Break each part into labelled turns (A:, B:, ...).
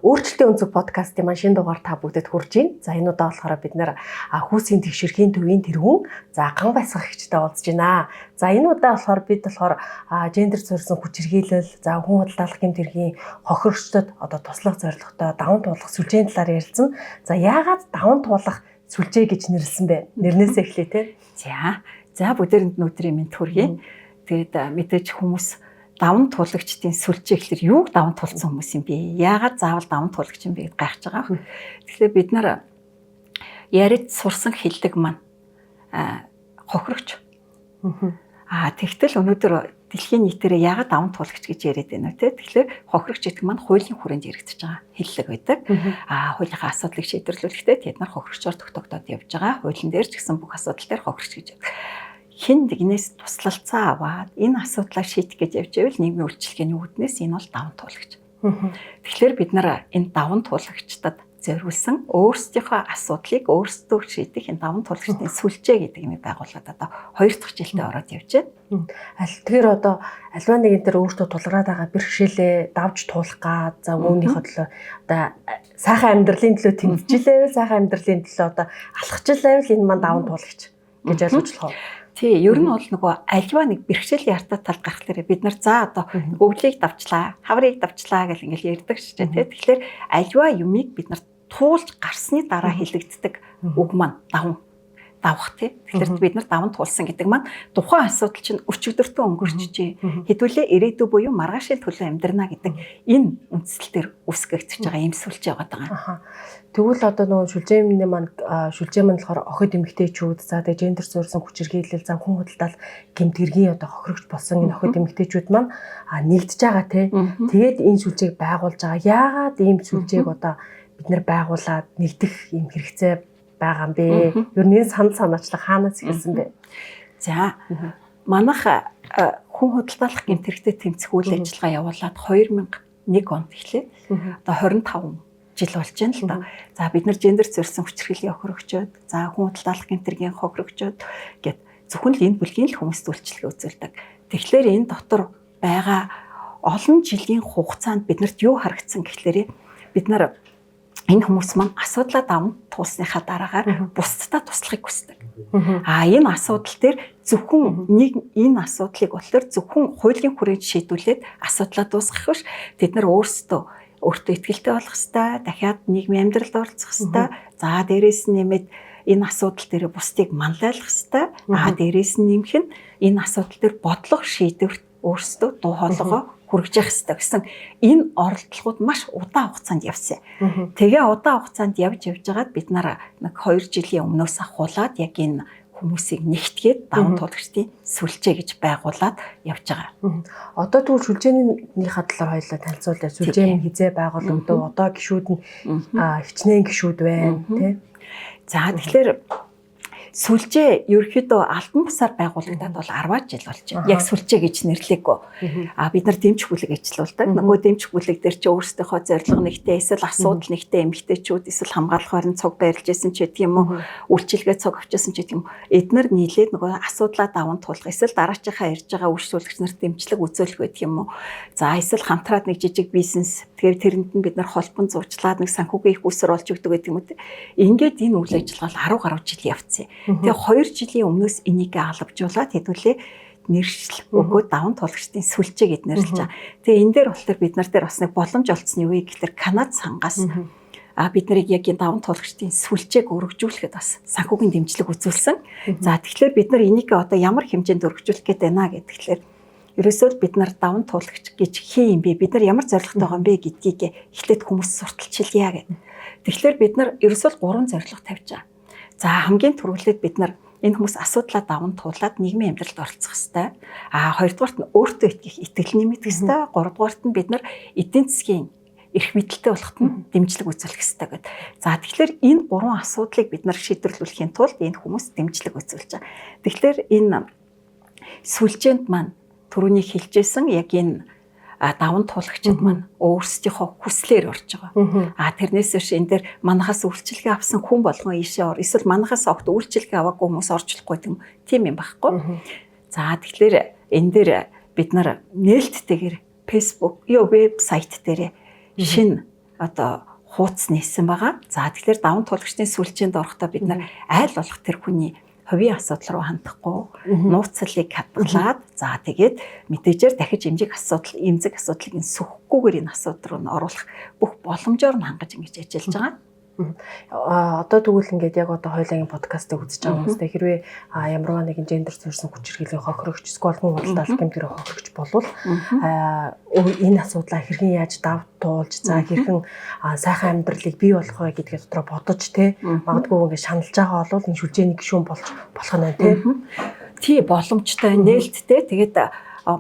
A: Өөрчлөлтийн өнцөг подкастын маань шинэ дугаар та бүгдэд хүрж байна. За, энэ удаа болохоор бид нэр хүйсийн тэгшэрхийн төвийн тэргүүн, за, ган баясгах эгчтэй уулзж байна. За, энэ удаа болохоор бид болохоор гендер суурьсан хүчирхийлэл, за, хүн худалдаалах гэмт хэргийн хохирогчдод одоо туслах зорилготой даван туулах сүлжээний талаар ярилцсан. За, яагаад даван туулах сүлжээ гэж нэрлэсэн бэ? Нэрнээсээ эхлэе те.
B: За, бүгдээрэнд нь өдрийн мэнд хүргэе. Тэгээд мэдээж хүмүүс даван туулагчдын сүлжээ гэхэлэр юуг даван туулсан хүмүүс юм бэ? Яагаад заавал даван туулагч юм бэ гэд гайхаж байгаа. Тэгэхээр бид нар яриад сурсан хэллэг маань хохирогч. Тэгтэл өнөөдөр дэлхийн нийтээрээ яагаад даван туулагч гэж яриад байна вэ те? Тэгэхээр хохирогч гэдэг маань хуулийн хүрээнд яригдчихэж байгаа хэллэг байдаг. Хуулийнхаа асуудлыг шийдвэрлүүлэхдээ тэд нар хохирогчоор тогтоогдоод явж байгаа. Хуулийн дээр ч гэсэн бүх асуудал дээр хохирогч гэж байдаг. Хэн нэгнээс туслалцаа аваад энэ асуудлаа шийдэх гэж явж байвал нийгмийн үйлчилгээний үүднээс энэ бол даван туулагч. Тэгэхээр бид нар энэ даван туулагчдад зориулсан өөрсдийнхөө асуудлыг өөрсдөө шийдэх энэ даван туулагчдын сүлжээ гэдэг юм байгуулад одоо хоёр дахь жилдээ ороод явж байна.
A: Аль тэгэхээр одоо альва нэгэн дээр өөртөө тулгараад байгаа бэрхшээлээ давж туулах гад, за, үүнийхөө төлөө одоо сайхан амьдралын төлөө тэмцжилээвэл, сайхан амьдралын төлөө одоо алхачлаавал энэ маань даван туулагч гэж ойлгож болох уу?
B: Тий, ер нь бол нөгөө альва нэг бэрхшээлийн яртаа талд гарахлаарэ бид нар за одоо өвлийг давчлаа, хаврыг давчлаа гэл ингээл ярьдаг шүү дээ, тий. Тэгэхээр альва юмыг бид нар туулж гарсны дараа хэлэгддэг үг маань даван давах тий. Тэгэхээр бид нар даван туулсан гэдэг маань тухайн асуудал чинь өчигдөртөө өнгөрчжээ. Хэдүүлээ ирээдүй буюу маргаашийн төлөө амьдрна гэдэг энэ үндсэл дээр үүсгэгдэж байгаа юм сүлжээ байгаа.
A: Тэгвэл одоо нөгөө сүлжээний маань сүлжээ маань болохоор охид эмэгтэйчүүд, за, тэгээ гендер суурьсан хүчирхийлэл, за, хүн худалдаал гэмт хэргийн одоо хохирогч болсон энэ охид эмэгтэйчүүд маань нэгдэж байгаа те. Тэгээд энэ сүлжээг байгуулж байгаа. Яагаад ийм сүлжээг одоо бид нар байгуулад нэгдэх ийм хэрэгцээ байгаа юм бэ? Ер нь энэ санал санаачлах хаанаас эхэлсэн бэ?
B: За, манайх хүн худалдаалах гэмт хэрэгтэй тэмцэх үйл ажиллагаа явуулаад 2001 онд эхлээд одоо 25 жил болж байна л да. За, бид нар гендер суурьсан хүчирхийллийн хохирогчод, за, хүн худалдаалах гэмт хэргийн хохирогчод гэд зөвхөн л энэ бүлгийн л хүмүүст үйлчилгээ үзүүлдэг. Тэгэхээр энэ дотор байгаа олон жилийн хугацаанд биднэрт юу харагдсан гэхлээрээ бид нар энэ хүмүүс маань асуудлаа даван туулсныхаа дараагаар бусдад туслахыг хүсдэг. Энэ асуудал дээр зөвхөн нэг энэ асуудлыг болохоор зөвхөн хуулийн хүрээнд шийдвүлээд асуудлаа дуусгах биш. Тэд нар өөрсдөө өөртөө итгэлтэй болох ёстой, дахиад нийгмийн амьдралд оролцох ёстой. За, дээрээс нь нэмээд энэ асуудал дээр бусдыг манлайлах ёстой. Дээрээс нь нэмэх нь энэ асуудал дээр бодлого шийдвэрт өөрсдөө дуу хоолойгоо хүргэж явах ёстой гэсэн энэ оролдлогууд маш удаан хугацаанд явсан. Тэгээ удаан хугацаанд явж явж байгаад бид нар нэг 2 жилийн өмнөөс ахуулаад яг энэ хүмүүсийг нэгтгээд даван туулагчдын сүлжээ гэж байгуулад явж байгаа.
A: Одоо тэгвэл сүлжээнийхээ талаар хоёулаа танилцуулъя. Сүлжээ нь хэзээ байгуулагдав? Одоо гишүүд нь хичнээн гишүүд байна тий?
B: За, тэгэхээр сүлжээ ерөөхдөө албан бусаар байгуулагдаад бол 10 жил болж байна. Яг сүлжээ гэж нэрлэегүй. Бид нар дэмжих бүлэг ажиллаулдаг. Нөгөө дэмжих бүлэг дээр чи өөрсдийнхөө зорилго нэгтэй, эсвэл асуудал нэгтэй эмэгтэйчүүд, эсвэл хамгаалах барин цуг байрлаж исэн ч гэдэг юм уу, үйлчилгээ цуг авчихсан ч гэдэг юм уу. Эднэр нийлээд нөгөө асуудлаа даван туулах, эсвэл дараачихаа ирж байгаа үйлчлүүлэгч нарт дэмжлэг үзүүлэх байдаг юм уу. За, эсвэл хамтраад нэг жижиг бизнес, тэгэхээр тэрэнд нь бид нар холбон зуучлаад нэг санхүүгийн их усэр болж өгдөг гэдэг юм уу. Ингээд энэ үйл ажиллагаа 10 гаруй жил явцсан. Тэгээ 2 жилийн өмнөөс энийг алавжуулаад хэдүүлээ нэршил өгөө даван туулагчдын сүлжээ гэд нэрлэж байгаа. Тэгээ энэ дээр болохоор бид нар дээр бас нэг боломж олцсон юу вэ гэхэлэр Канад сангаас бид нарыг яг энэ даван туулагчдын сүлжээг өргөжүүлэхэд бас санхүүгийн дэмжлэг үзүүлсэн. За, тэгэхээр бид нар энийг одоо ямар хэмжээнд өргөжүүлэх гээд байна гэхээр ерөөсөө бид нар даван туулагч гэж хин юм бэ? Бид нар ямар зорилготой байгаа юм бэ гэдгийг эхлээд хүмүүс сурталчилъя гэдэг. Тэгэхээр бид нар ерөөсөө 3 зорилго тавьж байгаа. За, хамгийн түрүүлээд бид нар энэ хүмүүс асуудлаа даван туулаад нийгмийн амьдралд оролцох ёстой. Хоёрдугаарт нь өөртөө итгэх итгэл нэмэгдэх ёстой. Гуравдугаарт нь бид нар эдийн засгийн эрх мэдэлтэй болоход нь дэмжлэг үзүүлэх ёстой гэдэг. За, тэгэхээр энэ гурван асуудлыг бид нар шийдвэрлүүлэхийн тулд энэ хүмүүс дэмжлэг үзүүлж байгаа. Тэгэхээр энэ сүлжээнд маань түрүүний хэлжсэн яг энэ даван туулагчид маань өөрсдийнхөө хүслээр орж байгаа. Тэрнээс биш энэ дээр манахаас үйлчилгээ авсан хүн болгон ийшээ ор. Эсвэл манахаас огт үйлчилгээ аваагүй хүмүүс орж болохгүй юм. Тийм юм байхгүй. За, тэгэхээр энэ дээр бид нар нээлттэйгээр Facebook, вебсайт дээр шинэ одоо хууц нээсэн байгаа. За тэгэхээр даван туулагчдын сүлжээнд орохдоо бид нар айл болох тэр хүний хувийн асуудал руу хандахгүй, нууцлалыг хадгалаад, за тэгээд мэдээжээр дахиж эмзэг асуудлыг нь сүхгүйгээр энэ асуудал руу нь оруулах бүх боломжоор нь хангаж ингэж ажиллаж байгаа.
A: Одоо тэгвэл ингээд яг одоо хоёулангийн подкастыг үзэж байгаа хүмүүстэй хэрвээ ямарваа нэгэн гендер суурьсан хүчирхийллийн хохирогч эсвэл хүн худалдаалах гэмт хэрэг хохирогч болвол энэ асуудлаа хэрхэн яаж дав туулж, за хэрхэн сайхан амьдралыг бий болгох вэ гэдгээ дотроо бодож те, магадгүй ингээд шаналж байгаа бол энэ шүлжээний гишүүн болж болох нь те.
B: Тий, боломжтой, нээлттэй. Тэгээд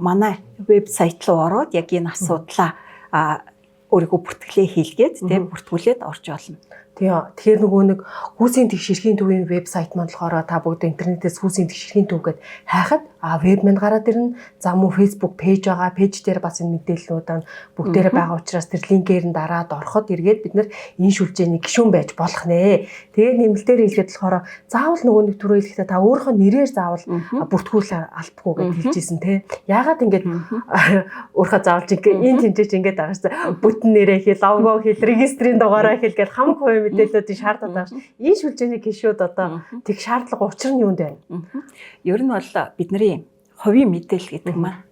B: манай вебсайт руу ороод яг энэ асуудлаа өөрийгөө бүртгэлээ хийлгээд те, бүртгүүлээд орж болно.
A: Тийм. Тэгэхээр нөгөө нэг хүйсийн тэгш эрхийн төвийн вебсайт маань болохоор та бүгд интернетээс хүйсийн тэгш эрхийн төв гэдээ хайхад веб маань гараад ирнэ. За мөн Facebook page байгаа. Page дээр бас энэ мэдээллүүд нь бүгдээрээ байгаа учраас тэр линкээр нь дараад ороход эргээд бид нар энэ шүлжээний гишүүн байж болох нэ. Тэгээд нэмэлтээр хэлэхэд болохоор заавал нөгөө нэг түрүү хэлэхдээ та өөрийнхөө нэрээр заавал бүртгүүл албагүй гэж хэлжсэн те. Яагаад ингэж өөрийнхөө заавалж ингэ энэ тэнцээч ингэж байгаа шүү. Бүтэн нэрээ хэл, лого хэл, регистрийн дугаараа хэл гэж хамаг хувийн мэдээллүүдийг шаардаад байгаа ш. Энэ шүлжээний гишүүд одоо тэг шаардлага учир нь юунд байна?
B: Ер нь бол бидний хувийн мэдээлэл гэдэг маань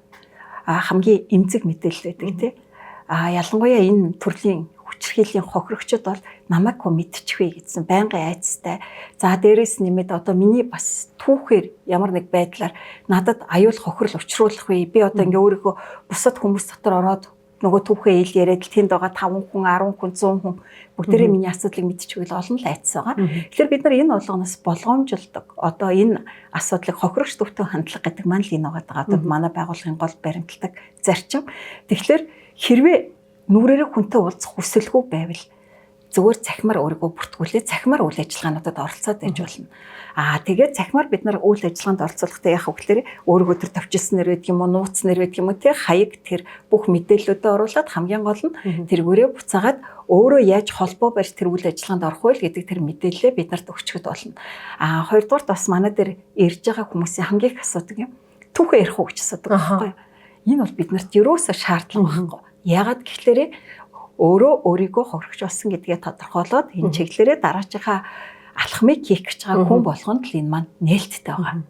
B: хамгийн эмзэг мэдээлэл байдаг тий. Ялангуяа энэ төрлийн хүчирхийллийн хохирогчид бол намайг хүн мэдчихвээ гэсэн байнгын айцтай. За дээрээс нэмээд одоо миний бас түүхээр ямар нэг байдлаар надад аюул хохирол учруулах вэ? Би одоо ингээ өөрийгөө бусад хүмүүс дотор ороод нөгөө түүхээ ил яриад л тэнд байгаа 5 хүн, 10 хүн, 100 хүн бүгдээрээ миний асуудлыг мэдчихвэл олон л айцсан байгаа. Тэгэхээр бид нар энэ болгоноос болгоомжилдог. Одоо энэ асуудлыг хохирогч төвтэй хандлага гэдэг маань л энэ байгаа. Одоо манай байгууллагын гол баримталдаг зарчим. Тэгэхээр хэрвээ нүрээрээ хүнтэй уулзах хүсэлгүй байвал зүгээр цахимаар өөрийгөө бүртгүүлээ, цахимаар үйл ажиллагаануудад оролцоод байж болно. Тэгээд цахимаар бид нар үйл ажиллагаанд оролцуулахдаа яах вэ гэхээр өөрийгөө тэр товчилсан нэр байдаг юм уу, нууц нэр байдаг юм уу, тэр хаяг, тэр бүх мэдээллүүдээ оруулаад хамгийн гол нь тэргүүрээ буцаагаад өөрөө яаж холбоо барьж тэр үйл ажиллагаанд орох вэ гэдэг тэр мэдээллээ бид нарт өгчөхөд болно. Хоёрдугаарт бас манай дээр ирж байгаа хүмүүсийн хамгийн их асуудаг юм. Түүхээ ярих уу гэж асуудаг байхгүй юу? Энэ бол бид нарт ерөөсөө шаардлага байхгүй. Яагаад гэхлээрээ өөрөө өөрийгөө хохирогч болсон гэдгээ тодорхойлоод энэ чиглэлээрээ дараачихаа алхмыг хийх гэж байгаа хүн болгонд л энэ маань нээлттэй байгаа.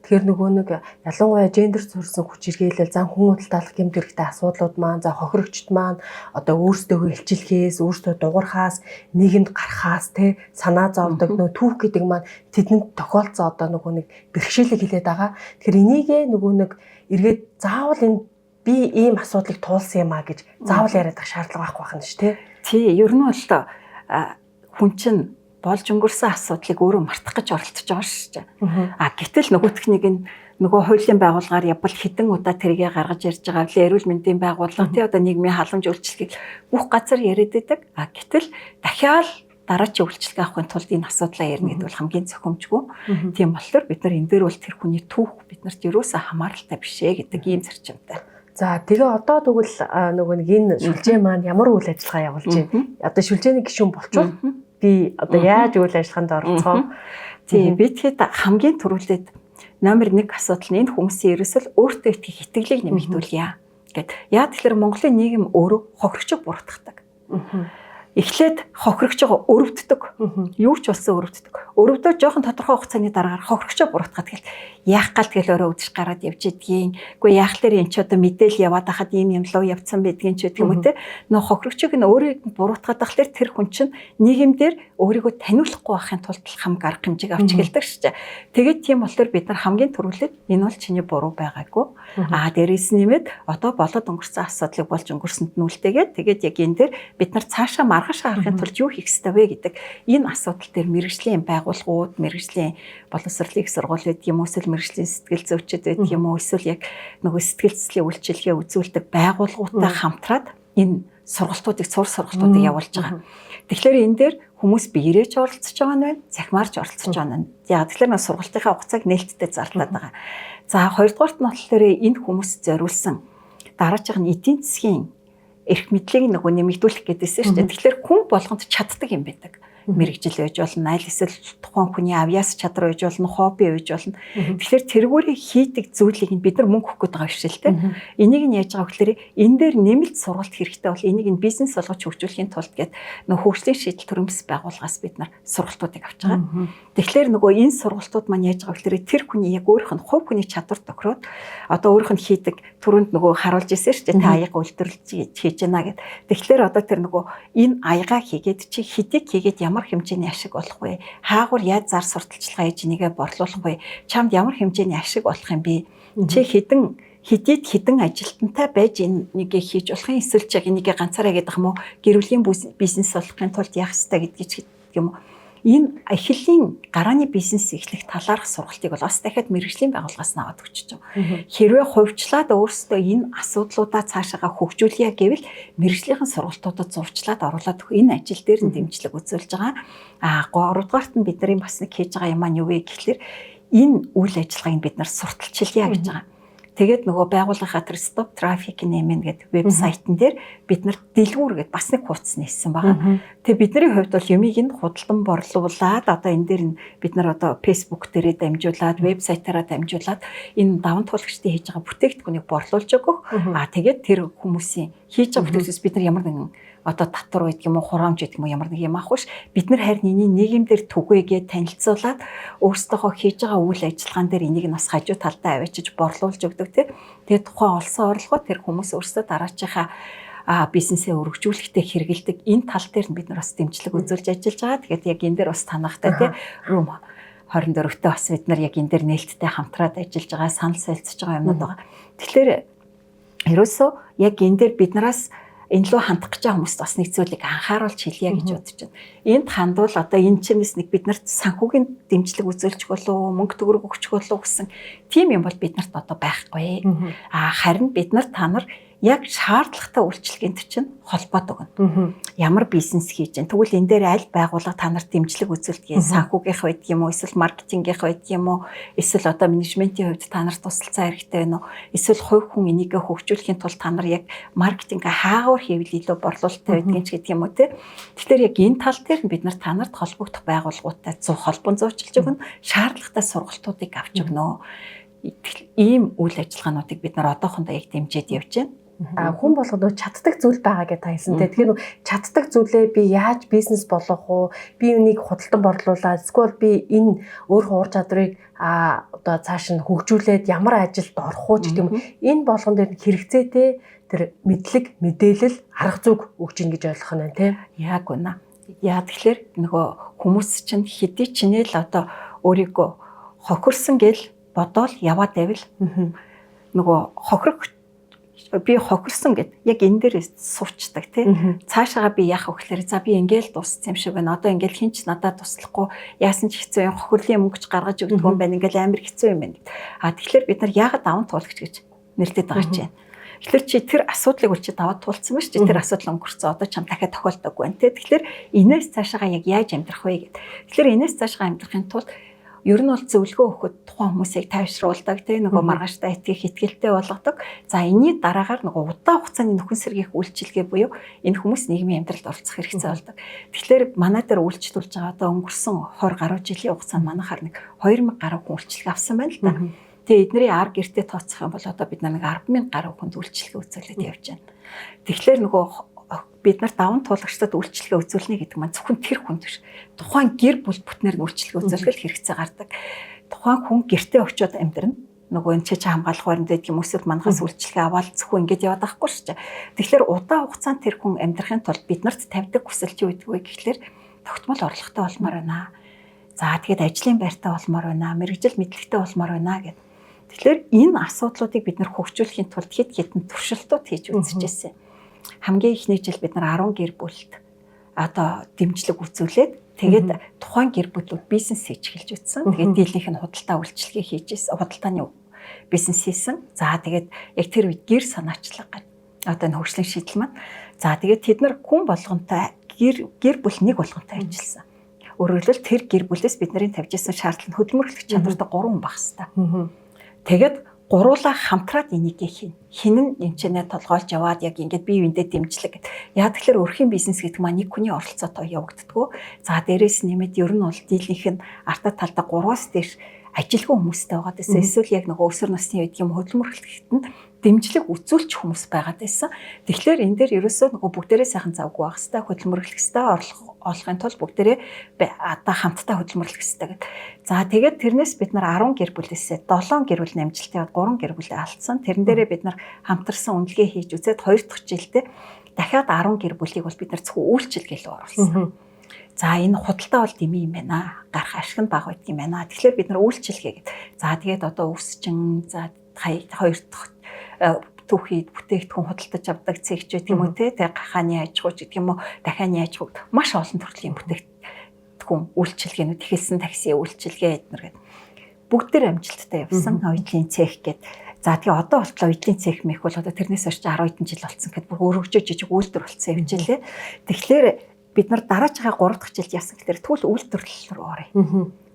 A: Тэгэхээр нөгөө нэг ялангуяа гендер суурьсан хүчирхийлэл, зан хүн худалдаалах гэмт хэрэгтэй асуудлууд маань, за хохирогчд маань одоо өөрсдөө илчилхээс, өөрсдөө дуурхаас, нийгэмд гарахаас те санаа зовдөг нөгөө түүх гэдэг маань тэдэнд тохиолдсон одоо нөгөө нэг бэрхшээлийг хилээд байгаа. Тэгэхээр энийгээ нөгөө нэг эргээд заавал энэ би ийм асуудлыг туулсан юм а гэж заавал яриад байх шаардлага байхгүй байна шүү те.
B: Тий, ер нь бол хүн чинь болж өнгөрсөн асуудлыг өөрөө мартах гэж оролдож байгаа шүү дээ. Гэтэл нөгөөтхнийг нь нөгөө хуулийн байгууллагаар явбал хэдэн удаа тэргээ гаргаж ярьж байгаа лээ, эрүүл мэндийн байгууллага тий одоо нийгмийн халамж үйлчилгээг бүх газар яриад байдаг. Гэтэл дахиад дараачийн үйлчилгээ авахын тулд энэ асуудлаа ярина гэдэг бол хамгийн зохимжгүй. Тийм болохоор бид нар энэ дээр бол тэр хүний түүх бид нарт ерөөсөө хамааралтай биш ээ гэдэг ийм зарчимтай.
A: За тэгээ одоо тэгвэл нөгөө нэг энэ шүлжээ маань ямар үйл ажиллагаа явуулж байна? Одоо шүлжээний гишүүн болчвол би одоо яаж үйл ажиллагаанд оролцох вэ?
B: Тийм, би тэгэхэд хамгийн түрүүлээд номер 1 асуудал нь энэ хүмүүсийн ерөөсөл өөртөө итгэх итгэлийг нэмэгдүүлье гэд. Яа тэгэхээр Монголын нийгэм өөрөө хохирогчийг буруутгадаг. Эхлээд хохирогчоо өрөвддөг. Юу ч болсон өрөвддөг. Өрөвдөө жоохон тодорхой хугацааны дараагаар хохирогчоо буруутгаад тэгэл яах гал тэгэл өөрөө үдшиж гараад явж идгийн. Үгүй яах лэр эн чи одоо мэдээл яваад хахад ийм юм луу явцсан байдгийн ч гэдэг юм уу те. Нөө хохирогчийг нь өөрийг буруутгаад тахлаар тэр хүн чинь нийгэмдэр өөрийгөө таниулахгүй байхын тулд хамг арга хэмжээг авч эхэлдэг шээ. Тэгээд тийм болохоор бид нар хамгийн түрүүлээд энэ бол чиний буруу байгаагүй. Дээрээс нэмээд одоо болоод өнгөрсөн асуудлыг болж өнгөрсөнд нь үлдээгээд тэгээд яг энэ дээр бид нар цаашаа маргааш харахын тулд юу хийх ёстой вэ гэдэг энэ асуудал дээр мэргэжлийн байгууллагууд, мэргэжлийн боловсролын их сургууль байдаг юм уу, эсвэл мэргэжлийн сэтгэл зүйчид байдаг юм уу, эсвэл яг нөгөө сэтгэл зүйн үйлчилгээ үзүүлдэг байгууллагуудтай хамтраад энэ сургалтуудыг, цуур сургалтуудыг явуулж байгаа. Тэгэхээр энэ дээр хүмүүс биерээч оролцож байгаа нь байна, цахимаарч оролцож байгаа нь. Яг тэгэхээр нөө сургалтынхаа хугацааг нээлттэй зарлаад байгаа. За хоёрдугаарт нь болохоор энэ хүмүүс зориулсан дараачих нь эдийн засгийн эрх мэдлийг нөгөө нэмэгдүүлэх гэдээсэн шүү дээ. Тэгэхээр хүн болгонд чаддаг юм байдаг. Мэргэжил байж болно, аль эсвэл тухайн хүний авьяас чадвар байж болно, хобби байж болно. Тэгэхээр тэргүүрээ хийдэг зүйлийг нь бид нар мөнгө өгөх гээд байгаа биш л те. Энийг нь яаж байгаа гэхээр энэ дээр нэмэлт сургалт хэрэгтэй бол энийг нь бизнес болгож хөгжүүлэхийн тулд гээд нөгөө хөгжлийн шийдэл төрөмс байгууллагаас бид нар сургалтуудыг авч байгаа. Тэгэхээр нөгөө энэ сургалтууд маань яаж байгаа гэхээр тэр хүний яг өөрийнх нь хувь хүний чадвар тохироод одоо өөрийнх нь хийдэг түрүүнд нөгөө харуулж ирсэн шүү дээ, та аяга үйлдвэрлэж хийж байна гэд. Тэгэхээр одоо тэр нөгөө энэ аяга хийгээд чи хэдийг хийгээд ямар хэмжээний ашиг болох вэ? Хаагур яаж зар сурталчилгаа хийж энийгээ борлуулах вэ? Чамд ямар хэмжээний ашиг болох юм бэ? Чи хэдэн хэдийд хэдэн ажилтнтай байж энэ нэгийг хийж болох юм, эсвэл чи энийгээ ганцаараа гэдэг юм уу, гэр бүлийн бизнес болохын тулд яах ёстой гэдгийг ч гэдэг юм уу, энэ эхлэлийн гарааны бизнес эхлэх талаарх сургалтыг бол бас дахиад мэргэжлийн байгууллагаас нь аваад өгч байгаа. Хэрвээ хувьчлаад өөрсдөө энэ асуудлуудаа цаашаага хөгжүүлье гэвэл мэргэжлийнхэн сургалтуудад зурчлаад оруулаад өгөх энэ ажил дээр нь дэмжлэг үзүүлж байгаа. А гуравдугаарт нь бидний бас нэг хийж байгаа юм маань юу вэ гэхлээр энэ үйл ажиллагааг бид нар сурталчилъя гэж байгаа. Тэгээд нөгөө байгууллагынхаа тэр Stop Trafficking in Men гэдэг вебсайтн дээр бид нар дэлгүүр гэдээ бас нэг хуудас нээсэн байгаа. Тэгээ бидний хувьд бол юмыг нь худалдан борлуулад одоо энэ дээр нь бид нар одоо Facebook дээрээ дамжуулаад, вебсайтаараа дамжуулаад энэ даван туулагчдын хийж байгаа бүтээгдэхүүнийг борлуулж өгөх. Аа, тэгээд тэр хүмүүсийн хийж байгаа бүтээгдэхүүнээс бид нар ямар нэгэн одоо татвар байдаг юм уу, хураамж байдаг юм уу, ямар нэг юм авах биш. Бид нар харин энийг нийгэмдэр түгээгээд, танилцуулаад, өөрсдийнхөө хийж байгаа үйл ажиллагаан дээр энийг нь бас хажуу талдаа аваачиж борлуулж өгдөг тийм. Тэгээд тухайн олсон орлогоо тэр хүмүүс өөрсдөө дараачихаа бизнесээ өргөжүүлэхдээ хэрэгэлдэг. Энэ тал дээр нь бид нар бас дэмжлэг үзүүлж ажиллаж байгаа. Тэгээд яг энэ дээр бас танахтай тийм, Room 24-тэй бас бид нар яг энэ дээр нээлттэй хамтраад ажиллаж байгаа, санал солилцож байгаа юмнууд байгаа. Тэгэхээр ерөөсөө яг энэ дээр биднээс энэ лөө хандах гэж байгаа хүмүүст бас нэг зүйлийг анхааруулж хэлье гэж бодож байна. Энд хандвал одоо энэ чинээс нэг биднэрт санхүүгийн дэмжлэг үзүүлчих болов, мөнгө төгрөг өгчих болов гэсэн тийм юм бол биднэрт одоо байхгүй. А харин бид нар та нар яг шаардлагатай үйлчилгээнд чинь холбоод өгнө. Ямар бизнес хийж байна? Тэгвэл энэ дээр аль байгууллага та нарт дэмжлэг үзүүлдэг юм? Санхүүгийнх байдаг юм уу? Эсвэл маркетингийнх байдаг юм уу? Эсвэл одоо менежментийн хувьд та нарт тусалцаа хэрэгтэй байна уу? Эсвэл хувь хүн энийгээ хөгжүүлэхийн тулд та нар яг маркетинг хаагуур хийвэл илүү борлуулалттай байдгийг ч гэдэг юм уу те. Тэгэхээр яг энэ тал дээр бид нар та нарт холбогдох байгууллагуудтай холбон зуучилж өгнө. Шаардлагатай сургалтуудыг авч өгнө. Ийм үйл ажиллагаануудыг бид нар одоохондоо яг дэмжиж явж байна.
A: А хүн болгоно чаддаг зүйл байгаа гэж та хэлсэн те. Тэгэхээр чаддаг зүйлээ би яаж бизнес болгох уу? Би үнийг худалдан борлуулаад эсвэл би энэ өөрийнхөө ур чадварыг одоо цааш нь хөгжүүлээд ямар ажилд орох уу гэдэг юм. Энэ болгон дээр хэрэгцээтэй тэр мэдлэг, мэдээлэл, арга зүг өгч ин гэж ойлгох нь байна те.
B: Яг үнэ. Яа, тэгэхээр нөгөө хүмүүс чинь хэдий ч нэл одоо өөрийгөө хохирсон гэл бодоол яваад байвал нөгөө хохирох, би хохирсон гэд яг энэ дээр суучдаг тий. Цаашаага би яах вэ гэхээр за би ингээл дууссан юм шиг байна. Одоо ингээл хинч надад туслахгүй, яасан ч хэцүү юм, хохирлын мөнгөч гаргаж өгдөг юм байна. Ингээл амар хэцүү юм байна. А тэгэхээр бид нар яагаад даван туулагч гэж нэрлэдэг байгаа чинь. Тэгэхээр чи тэр асуудлыг үл чи даваад туулсан ба чи тэр асуудал өнгөрцөн, одоо чам дахиад тохиолдоогүй байна те. Тэгэхээр энэс цаашаага яг яаж амьдрах вэ гэд. Тэгэхээр энэс цаашаага амьдрахын тулд ер нь бол зөвлөгөө өгөхөд тухайн хүмүүсийг тайвшруулдаг тийм, нөгөө маргааштай итгэх итгэлтэй болгодог. За, энэний дараагаар нөгөө удаан хугацааны нөхөн сэргээх үйлчилгээ буюу энэ хүмүүс нийгмийн амьдралд оролцох хэрэгцээ болдог. Тэгэхээр манай дээр үйлчлүүлж байгаа одоо өнгөрсөн 20 гаруй жилийн хугацаанд манайхаар нэг 2000 гаруй хүн үйлчилгээ авсан байна л да. Тэгээ эдний ар гэртээ тооцох юм бол одоо бид нэг 10,000 гаруй хүнд үйлчилгээ үзүүлээд явж байна. Тэгэхээр нөгөө бид нар даван туулагчдад үйлчилгээ үзүүлнэ гэдэг маань зөвхөн тэр хүнд биш. Тухайн гэр бүл бүтнээр нь үйлчилгээ үзүүлэх хэрэгцээ гардаг. Тухайн хүн гэртээ очиод амьдрна, нөгөө энэ чи хамгаалах баримт гэдэг юм, эсвэл манахаас үйлчилгээ аваад зөвхөн ингэж яваад байхгүй шүү дээ. Тэгэхээр удаан хугацаанд тэр хүн амьдрахын тулд бид нарт тавьдаг хүсэл чи юу гэдэг вэ гэхлээр тогтмол орлоготой болмоор байна. За, тэгээд ажлын байртай болмоор байна. Мэргэжил мэдлэгтэй болмоор байна гэд. Тэгэхээр энэ асуудлуудыг бид нар хөгжүүлэхийн тулд хэд хэдэн туршилтууд хийж үзчихсэн. Хамгийн эхний жил бид нар 10 гэр бүлд одоо дэмжлэг үзүүлээд, тэгээд тухайн гэр бүлүүд бизнес хийж эхэлж үзсэн. Тэгээд дийлэнх нь худалдаа үйлчилгээ хийж ирсэн. Худалдааны бизнес хийсэн. За, тэгээд яг тэр үед гэр санаачлага гэх одоо энэ хөгжлийн шийдэл маань. За, тэгээд тэд нар хүн болгонтой гэр бүл нэг болгонтой ажилласан. Өөрөөр хэлбэл тэр гэр бүлээс бидний тавьж исэн шаардлага нь хөдөлмөрлөх чадвартай 3 хүн байх хэвээр. Тэгээд Гуруулаа хамтраад энийг хийн. Хин нь эмчэнэ толгойлж яваад яг ингээд бие биендээ дэмжлэг. Яа тэгэхээр өрхийн бизнес гэдэг маань нэг хүний оролцоотой явагддггүй. За дээрээс нэмээд ер нь бол дийлэнх нь артаа талдаа 3-аас дээш ажилгүй хүмүүстэй байгаад байсан. Эсвэл яг нөгөө өсвөр насны үед юм хөдөлмөрлөгт нь дэмжлэг үзүүлч хүмүүс байгаад байсан. Тэгэхээр энэ дээр ерөөсөө нөгөө бүгдээрээ сайхан завгүй байх хэвээр, хөдөлмөрлөх хэвээр, орлого олохын тулд бүгдээрээ одоо хамтдаа хөдөлмөрлөх хэвээр гэд. За тэгээд тэрнээс бид нар 10 гэр бүлээсээ 7 гэр бүл амжилттай 3 гэр бүлээ алдсан. Тэрэн дээрээ бид нар хамтарсан үнэлгээ хийж үзээд 2 дахь жилдээ дахиад 10 гэр бүлийг бол бид нар зөвхөн үйлчилгээ рүү оруулсан. За энэ худалдаа бол дэмий юм байна. Гарах ашиг нь бага байдаг юм байна. Тэгэхээр бид нар үйлчилгээ гэд. За тэгээд одоо өвсчин, за хоёр дахь түүхийд бүтээгдэхүүн худалдаж авдаг цэгч гэдэг юм уу те, тэг гахааны аж ахуй гэдэг юм уу, дахианы аж ахуй, маш олон төрлийн бүтээгдэхүүн үйлчилгээнүүд эхэлсэн, такси үйлчилгээ эднэр гэдэг. Бүгд төр амжилттай явсан оюутлын цех гэд. За тэгээ одоо болтлоо оюутлын цех мэх бол одоо тэрнээс хойш 10 хэдэн жил болсон гэхэд бүр өргөжөө жижиг үйлдвэр болсон юм жилээ. Тэгэхээр бид нар дараачихаа 3 дахь жилд яасан гэхээр тэгвэл үйлдвэрлэл рүү оръё.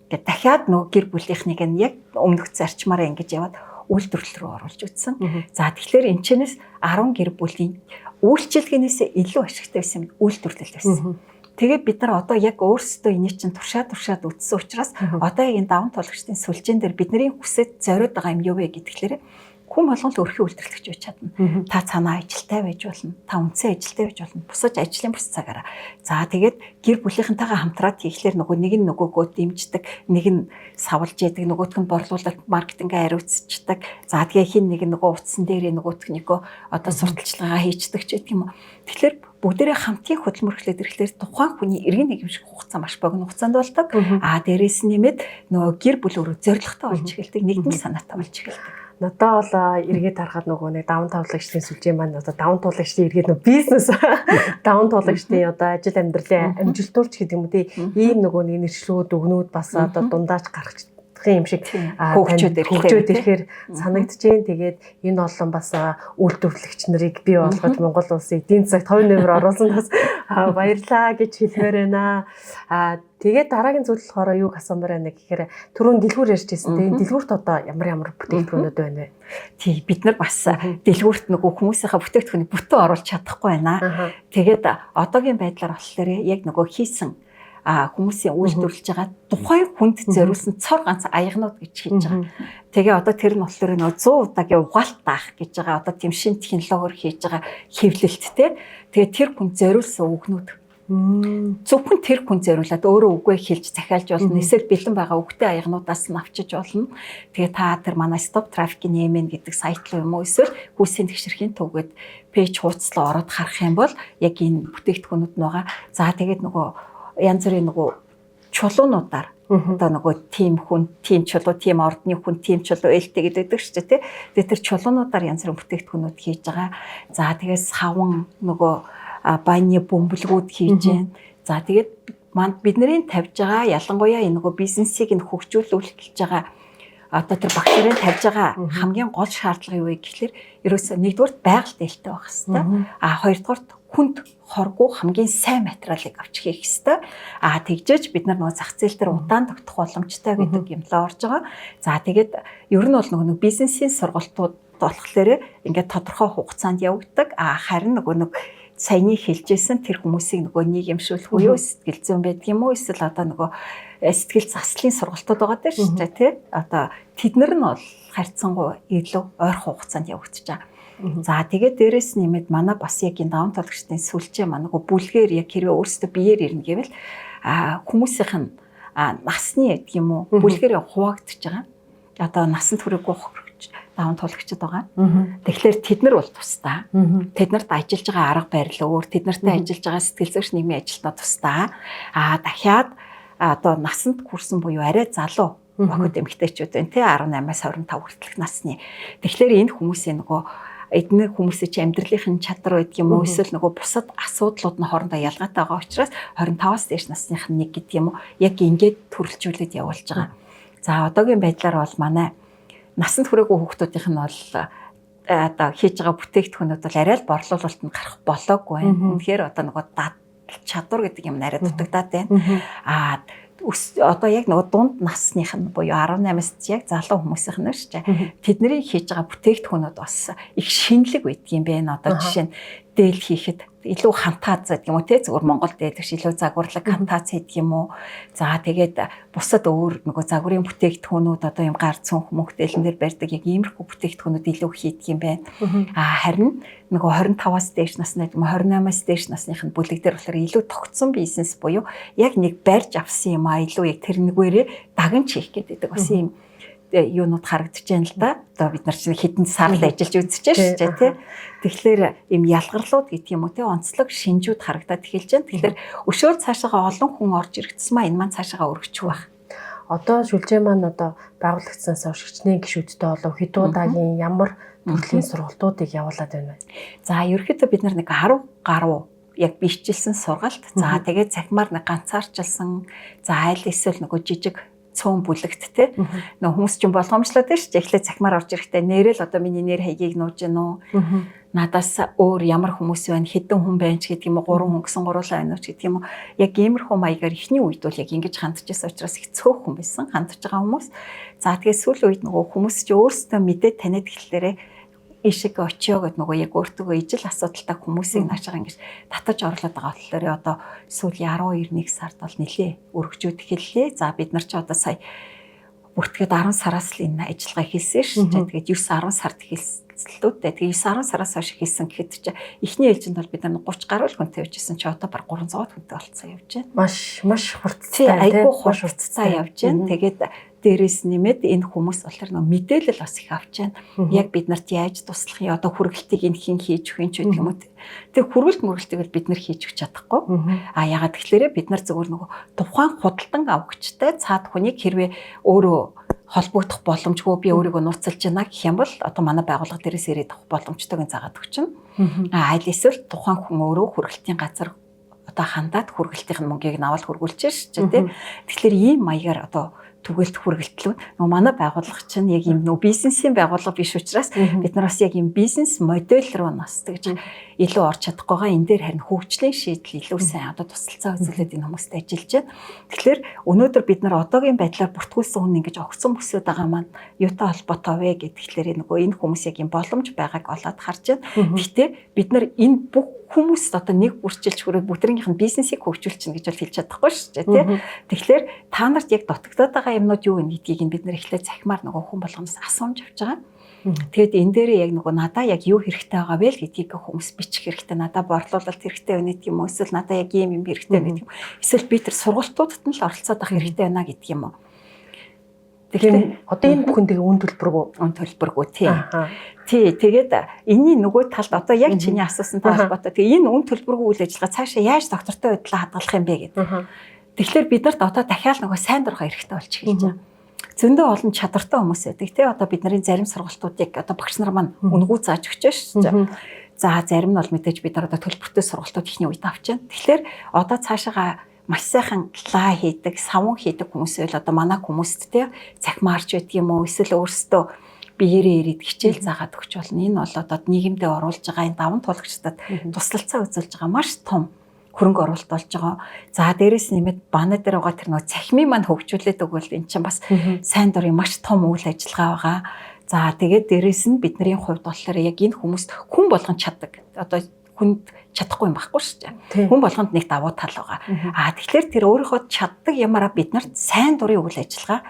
B: Ингээд дахиад нөгөө гэр бүлийнхнийг нь яг өмнөх зарчмаараа ингэж яваад үйлдвэрлэл рүү оруулж үзсэн. За тэгэхээр энэчнээс 10 гэр бүлийн үйлчилгээнээс илүү ашигтай байсан юм үйлдвэрлэл байсан. Тэгээд бид нар одоо яг өөрсдөө энийг чинь туршаад үзсэн учраас одоо яг энэ даван туулагчдын сүлжээн дээр бидний хүсэт зориод байгаа юм юу вэ гэдгээр хүн болгон л өрхийн үйлдвэрлэгч байж чадна. Та цанаа ажилтай байж болно. Та үндсэн ажилтай байж болно. Бусаж ажлын бус цагаараа. За тэгээд гэр бүлийнхэнтэйгээ хамтраад хийхлээр нөгөө нэг нь нөгөөгөө дэмждэг, нэг нь савлж яадаг, нөгөөх нь борлуулалт маркетингээ хариуцчихдаг. За тэгээ хин нэг нь нөгөө утсан дээрээ нөгөөх нэгөө одоо сурталчилгаагаа хийчдэг ч гэх юм уу. Тэгэхээр бүгдээрээ хамтын хөдөлмөрлөлөд ирэхлээр тухайн хүний эргэн нийгэмшиг хугацаа маш богино хугацаанд болдог. Аа дээрээс нь нэмээд нөгөө гэр бүл өөрөө зоригтой болж эхэлдэг, нэгдмэл санаатай болж эхэлдэг.
A: Надад бол эргээд харахад нөгөө нэг даван тавлагчдын сүлжээ маань одоо даван туулагчдын эргээд нөгөө бизнес даван туулагчдын одоо ажил амьдралын амжилтуурч гэдэг юм үү те, ийм нөгөө нэг нэршлүүд өгнүүд бас одоо дундаач гарах юм шиг хөгжөөд ирэхээр санагдаж байна. Тэгээд энэ олон бас үйлдвэрлэгч нарыг бий болгож Монгол улсын эдийн засагт 2% оруулсан бас баярлаа гэж хэлмээр байна. Тэгээд дараагийн зүйл болохоор юуг асуумаар байна гэхээр түрүүн дэлгүүр ярьж байсан. Тэгээд дэлгүүрт одоо ямар ямар бүтээгдэхүүнүүд байна вэ?
B: Тий, бид нар бас дэлгүүрт нөгөө хүмүүсийнхаа бүтээгдэхүүнийг бүтэн оруулж чадахгүй байна. Тэгээд одоогийн байдлаар болохоор яг нөгөө хийсэн хүмүүсийн үйлдвэрлэж байгаа тухайн хүнд зориулсан цор ганц аягнууд гэж хийж байгаа. Тэгээ одоо тэр нь болохоор нөгөө 100 удаагийн угаалт даах гэж байгаа одоо тийм шин технологиор хийж байгаа хэвлэлт те. Тэгээ тэр хүн зориулсан үгнүүд. Зөвхөн тэр хүн зориулаад өөрөө үгээ хэлж захиалж болно. Эсвэл бэлэн байгаа үгтэй аягнуудаас нь авчиж болно. Тэгээ та тэр манай Stop Trafficking MN гэдэг сайт руу юм уу эсвэл хүйсийн тэгшэрхийн төвгээд пэйж хуудаслаа ороод харах юм бол яг энэ бүтээгдэхүүнүүд нь байгаа. За тэгээд нөгөө янз бүрийн нөгөө чулуунуудаар одоо нөгөө тим хүн, тим чулуу, тим ордны хүн, тим чулуу ээлтэй гэдэг шүү дээ, тий. Тэгээд тэр чулуунуудаар янз бүрийн бүтээгдэхүүнүүд хийж байгаа. За тэгээд саван нөгөө баны бөмбөлгүүд хийж байна. За тэгээд манд бидний тавьж байгаа ялангуяа энэ нөгөө бизнесийг нь хөгжүүлүүлж байгаа одоо тэр багш нарын тавьж байгаа хамгийн гол шаардлага юу вэ гэхлээр ерөөсөө нэгдүгээрт байгаль дээлтэй байх хэвээр. А хоёрдугаарт хүнд хоргүй хамгийн сайн материалыг авч хийх хэвээр. А тэгжээж бид нар нөгөө зах зээл дээр удаан тогтох боломжтой гэдэг юм л орж байгаа. За тэгээд ер нь бол нөгөө бизнесийн сургалтууд болохоор ингээд тодорхой хугацаанд явагддаг. А харин нөгөө нэг саяны хэлжсэн тэр хүмүүсийг нөгөө нийгэмшүүлэх буюу сэтгэл зүйн байдаг юм уу эсвэл одоо нөгөө сэтгэл заслын сургалтууд байгаа дээр шүү дээ тий. Одоо тэд нар нь бол харьцангуй илүү ойрхон хугацаанд явагдаж байгаа. За тэгээд дээрэс нэмээд манай бас яг энэ даван туулагчдын сүлжээ манай нөгөө бүлгээр яг хэрвээ өөрсдөө биеэр ирнэ гэвэл хүмүүсийнх нь насны гэдэг юм уу бүлгээр хуваагдчихж байгаа. Одоо насан туршиг даван туулагчид байгаа. Тэгэхээр тэд нар бол тусдаа. Тэд нарт ажиллаж байгаа арга барил өөр, тэд нартай ажиллаж байгаа сэтгэл зүйч нийгмийн ажилтнууд тусдаа. Аа дахиад одоо насанд хүрсэн буюу арай залуу охид эмэгтэйчүүд байна тий 18-аас 25 хүртэлх насны. Тэгэхээр энэ хүмүүсийн нөгөө эдгээр хүмүүсийн чи амьдралын чадвар байдаг юм уу эсвэл нөгөө бусад асуудлууд нь хоорондоо ялгаатай байгаа учраас 25-аас дээш насных нь нэг гэдэг юм уу яг ингээд төрөлжүүлээд явуулж байгаа. За одоогийн байдлаар бол манай насанд хүрээгүй хүүхдүүдийнх нь бол одоо хийж байгаа бүтээгдэхүүнүүд бол арай л борлуулалт нь гарах болоогүй байна. Үнэхээр одоо нөгөө дадал чадвар гэдэг юм арай дутагдаад байна. Аа Одоо яг нөгөө дунд насных нь буюу 18-аас яг залуу хүмүүсийнх нь шүү дээ. Тэдний хийж байгаа бүтээгдэхүүнүүд бас их шинэлэг байдаг юм байна. Одоо жишээ нь дээл хийхэд илүү хантааз гэдэг юм уу те, зөвхөн Монгол дээл биш, илүү загварлаг хантааз хийдэг юм уу. За тэгээд бусад өөр нөгөө загварын бүтээгдэхүүнүүд, одоо юм гар цүнх мөнх дээлэн дээр барьдаг яг иймэрхүү бүтээгдэхүүнүүд илүү хийдэг юм байна. А харин нөгөө 25-аас дээш насны гэдэг юм, 28-аас дээш насных нь бүлэг дээр болохоор илүү тогтсон бизнес буюу яг нэг барьж авсан юм а, илүү яг тэр нэгээрээ дагнч хийх гэдэг бас ийм юунууд харагдаж байна л да. Одоо бид нар чинь хэдэн сар л ажиллаж үзчихэж шүү дээ, тий. Тэгэхээр ийм ялгарлууд гэдэг юм уу те, онцлог шинжүүд харагдаад эхэлж байна. Тэгэхээр өшөөл цаашаага олон хүн орж ирэх тусмаа энэ маань цаашаага өргөчих байх.
A: Одоо сүлжээ маань одоо байгуулагдсанаас хойш хичнээн гишүүдтэй болов, хэдэн удаагийн ямар төрлийн сургалтуудыг явуулаад байна вэ?
B: За, ерөнхийдөө бид нар нэг 10 гаруй яг биечлсэн сургалт. За тэгээд цахимаар нэг ганцаарчилсан. За аль эсвэл нөгөө жижиг цөөн бүлэгт те, нөгөө хүмүүс чинь болгоомжлоод байна шүү дээ. Эхлээд цахимаар орж ирэхдээ нэрэл одоо миний нэр хаягийг нууж гэнэ үү? Надаас өөр ямар хүмүүс байна, хэдэн хүн байна ч гэдэг юм уу, 3 хүн гэсэн гурлаа байна уу ч гэдэг юм уу. Яг иймэрхүү маягаар эхний үед бол яг ингэж хандчихсан учраас их цөөхөн байсан хандж байгаа хүмүүс. За тэгээд сүүлийн үед нөгөө хүмүүс чи өөрсдөө мэдээ таниад эхлэлээрээ ишиг очио гэд нөгөө яг өөртөө ижил асуудалтай хүмүүсийг наашаа ингэж татаж орлоод байгаа болохоор одоо сүүлийн 12 1 сард бол нэлээ өргөжөөд эхэллээ. За бид нар ч одоо сая бүртгээд 10 сараас л энэ ажиллагаа эхэлсэн шүү дээ. Тэгээд 9 10 сард эхэлсэн. Тэгээд 9 10 сараас хойш эхэлсэн гэхэд чи эхний ээлжинд бол бид нар 30 гаруй хүнтэй явжсэн чи одоо баг 300 хүнтэй болцсон явж байна.
A: Маш маш хурцтай,
B: айгүй хурцтай явж байна. Тэгээд дээрээс нэмээд энэ хүмүүс болохоор нөө мэдээлэл бас их авч байна. Яг бид нарт яаж туслах юм, одоо хүргэлтийг энэ хэн хийж өгөх юм ч гэдэг юм уу. Тэр хүргэлт мөргэлтийг бол бид нар хийж өгч чадахгүй. А ягаад тэгэхээр бид нар зөвхөн нөгөө тухайн худалдан авагчтай цаад хүнийг хэрвээ өөрөө холбогдох боломжгүй, би өөрийгөө нууцлж байна гэх юм бол одоо манай байгууллага дээрээс ирээд авах боломжтойг нь заагаад өгчнө. А аль эсвэл тухайн хүн өөрөө хүргэлтийн газар одоо хандаад хүргэлтийн мөнгийг нь авал хүргүүлж шээ тий. Тэгэхээр ийм маягаар одоо түгэлт хүргэлтлүү. Нөгөө манай байгууллага чинь яг ийм нөгөө бизнесийн байгууллага биш учраас бид нар бас яг ийм бизнес модель руу нас тэгж илүү орч чадахгүй байгаа. Энэ дээр харин хөгжлийн шийдэл илүү сайн одоо тусалцаа үзүүлээд энэ хүмүүст ажиллаж байна. Тэгэхээр өнөөдөр бид нар одоогийн байдлаар бүртгүүлсэн хүн ингэж огцон бүсэд байгаа маань юутай холбоотой вэ гэхлээр нөгөө энэ хүмүүс яг ийм боломж байгааг олоод харж байна. Гэхдээ бид нар энэ бүх хүмүүст одоо нэг бүрчилж хүрээ бүгднийх нь бизнесийг хөгжүүлчихнэ гэж бол хэлж чадахгүй шүү дээ, тий. Тэгэхээр та нарт яг дутагдаад байгаа юмнууд юу вэ гэдгийг нь бид нар эхлээд захимаар нөгөө хүн болгоноос асуумж авч байгаа. Тэгээд энэ дээрээ яг нөгөө надаа яг юу хэрэгтэй байгаа вэ гэдгийг хүмүүс бичих хэрэгтэй. Надаа борлуулалт хэрэгтэй байна гэдэг юм уу? Эсвэл надаа яг ийм юм хэрэгтэй байна гэдэг юм. Эсвэл би тэр сургалтуудад нь л оролцоод авах хэрэгтэй байна гэдэг юм уу?
A: Тэгэхээр одоо энэ бүхэн тэгээ үн төлбөргүй.
B: Үн төлбөргүй, тий. Тий, тэгээд энэний нөгөө талд одоо яг чиний асуусантай холбоотой. Тэгээ энэ үн төлбөргүй үйл ажиллагаа цаашаа яаж доктортой байдлаа хадгалах юм бэ гэдэг. Тэгэхээр бид нарт одоо дахиад нөгөө сайн дургаа эрэхтэй болж эхэлж байгаа. Зөндөө олон чадвартай хүмүүс байдаг тий. Одоо бидний зарим сургалтуудыг одоо багш нар маань үнэгүй зааж өгч шүү дээ. За зарим нь бол мэдээж бид нар одоо төлбөртэй сургалтууд ихний үед авч байна. Тэгэхээр одоо цаашаага маш сайхан лаа хийдэг, саван хийдэг хүмүүс байл одоо манай хүмүүст те цахимаарч байдаг юм уу, эсвэл өөрсдөө биеэрээ ирээд хичээл заагаад өгч болно. Энэ бол одоо нийгэмдээ оруулж байгаа энэ даван туулагчдад туслалцаа үзүүлж байгаа маш том хөрөнгө оруулалт болж байгаа. За дээрэс нэмээд бана дээр байгаа тэр нөгөө цахимын маань хөгжүүлээд өгвөл эн чинь бас сайн дурын маш том үйл ажиллагаа байгаа. За тэгээд дээрэс нь бидний хувьд болохоор яг энэ хүмүүст хүн болгон чаддаг. Одоо хүнд чадахгүй юм байхгүй шүү дээ. Хүн болгонд нэг давуу тал байгаа. Аа тэгэхээр тэр өөрийнхөө чаддаг ямаараа бид нарт сайн дурын үйл ажиллагаа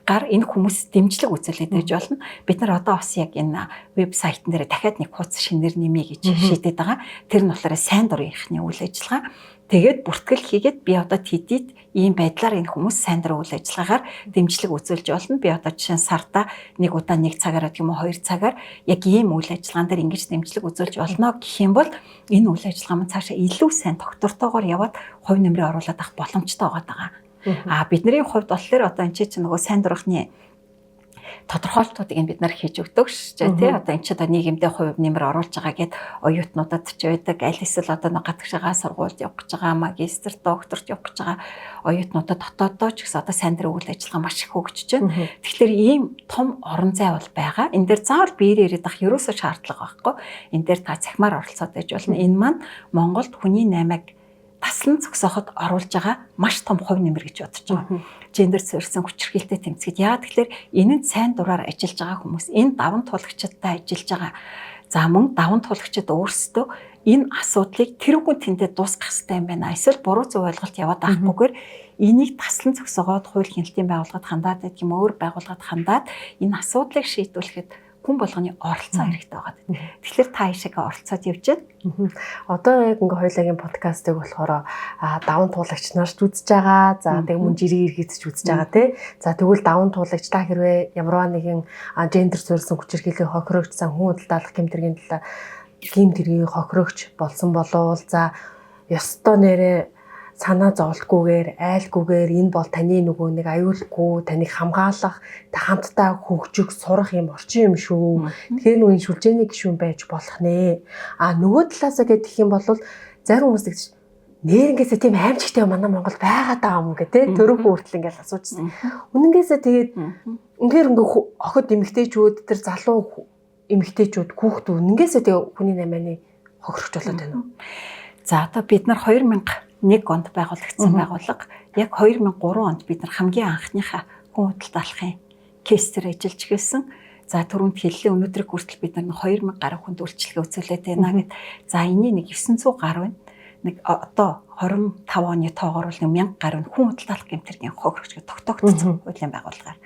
B: гар энэ хүмүүс дэмжлэг үзүүлээд байж болно. Бид нар одоо бас яг энэ вебсайтн дээр дахиад нэг хуудас шинээр нэмье гэж шийдээд байгаа. Тэр нь болохоор сайн дурынхны үйл ажиллагаа. Тэгээд бүртгэл хийгээд би одоо тэдэд ийм байдлаар энэ хүмүүс сайн дурын үйл ажиллагаагаар дэмжлэг үзүүлж болно. Би одоо жишээ нь сарда нэг удаа нэг цагаар гэх юм уу, 2 цагаар яг ийм үйл ажиллагаан дээр ингэж дэмжлэг үзүүлж болно гэх юм бол энэ үйл ажиллагаа маань цаашаа илүү сайн доктортойгоор яваад хувь нэмрээ оруулаад авах боломжтой байгаа. А бидний хувьд болохоор одоо энэ чинь нөгөө сайн дурынхны тодорхойлтуудыг нь бид нар хийж өгдөг шүү дээ, тий. Одоо энэ ч одоо нийгэмдээ хувь нэмэр оруулж байгаа гэд оюутнуудад ч байдаг. Аль эсвэл одоо нэг гадагшаага сургуульд явах гэж байгаа, магистр, докторт явах гэж байгаа оюутнуудад дотооддоо ч гэсэн одоо сайн дурын үйл ажиллагаа маш их хөгжиж байна. Тэгэхээр ийм том орон зай бол байгаа. Энэ дээр заавал биеэр ирээд ах ерөөсөө шаардлага байхгүй. Энэ дээр та цахимаар оролцоод байж болно. Энэ маань Монголд хүний наймаг таслан зогсооход оруулж байгаа маш том хувь нэмэр гэж бодож байгаа. Гендер суурилсан хүчирхийлэлтэй тэмцэхэд яагаад тэгэхээр энэ нь сайн дураар ажиллаж байгаа хүмүүс, энэ даван туулагчдтай ажиллаж байгаа. За мөн даван туулагчид өөрсдөө энэ асуудлыг тэрүүгүн тэндээ дуусгах хэрэгтэй юм байна. Эсвэл буруу зөв ойлголт яваад байхгүйгээр энийг таслан зогсоогоод хууль хяналтын байгууллагад хандаад байдаг юм өөр байгууллагад хандаад энэ асуудлыг шийдвэрлэхэд хүн болгоны оролцоо хэрэгтэй байгаа. Тэгэхээр та ийшээгээ оролцоод явж байна.
A: Одоо яг ингээ хоёулагийн подкастыг болохоор даван туулагч нарт үзэж байгаа. За тэг мөн жирийн иргэд ч үзэж байгаа тий. За тэгвэл даван туулагч та хэрвээ ямарваа нэгэн гендер суурилсан хүчирхийллийн хохирогчсан хүн худалдаалах гэмт хэргийн талаар гэмт хэргийн хохирогч болсон болвол за ёстой нэрээ санаа зовлтгүйгээр, айлгүйгээр энэ бол таны нөгөө нэг аюулгүй, таныг хамгаалах, та хамтдаа хөгжих, сурах юм орчин юм шүү. Тэгэхээр нөгөө сүлжээний гишүүн байж болох нэ. А нөгөө талаасаа гэх юм бол зарим хүмүүс тэгж нэрнгээсээ тийм аимшигтай манай Монгол байгаад байгаа юм гэ тэ төрөхөн хүртэл ингээл асуужсан. Үнэнгээсээ тэгээд үнээр ингээ охид эмэгтэйчүүд тэр залуу эмэгтэйчүүд хүүхдүүд үнэнгээсээ тэгээ хүний намааны хохирогч болоод байна уу?
B: За одоо бид нар 2001 онд байгуулагдсан байгууллага яг 2003 онд бид нар хамгийн анхныхаа хүн худалдаалахын кейсээр ажиллаж эхэлсэн. За түрүүнд хэллээ өнөөдрийг хүртэл бид нар 2000 гаруй хүнд үйлчилгээ үзүүлээд байна гэд. За энэний нэг 900 гаруй нэг одоо 25 оны тоогоор бол 1000 гаруй хүн худалдаалах гэмт хэргийн хохирогч гэж тогтоогдсон хуулийн байгууллагаар.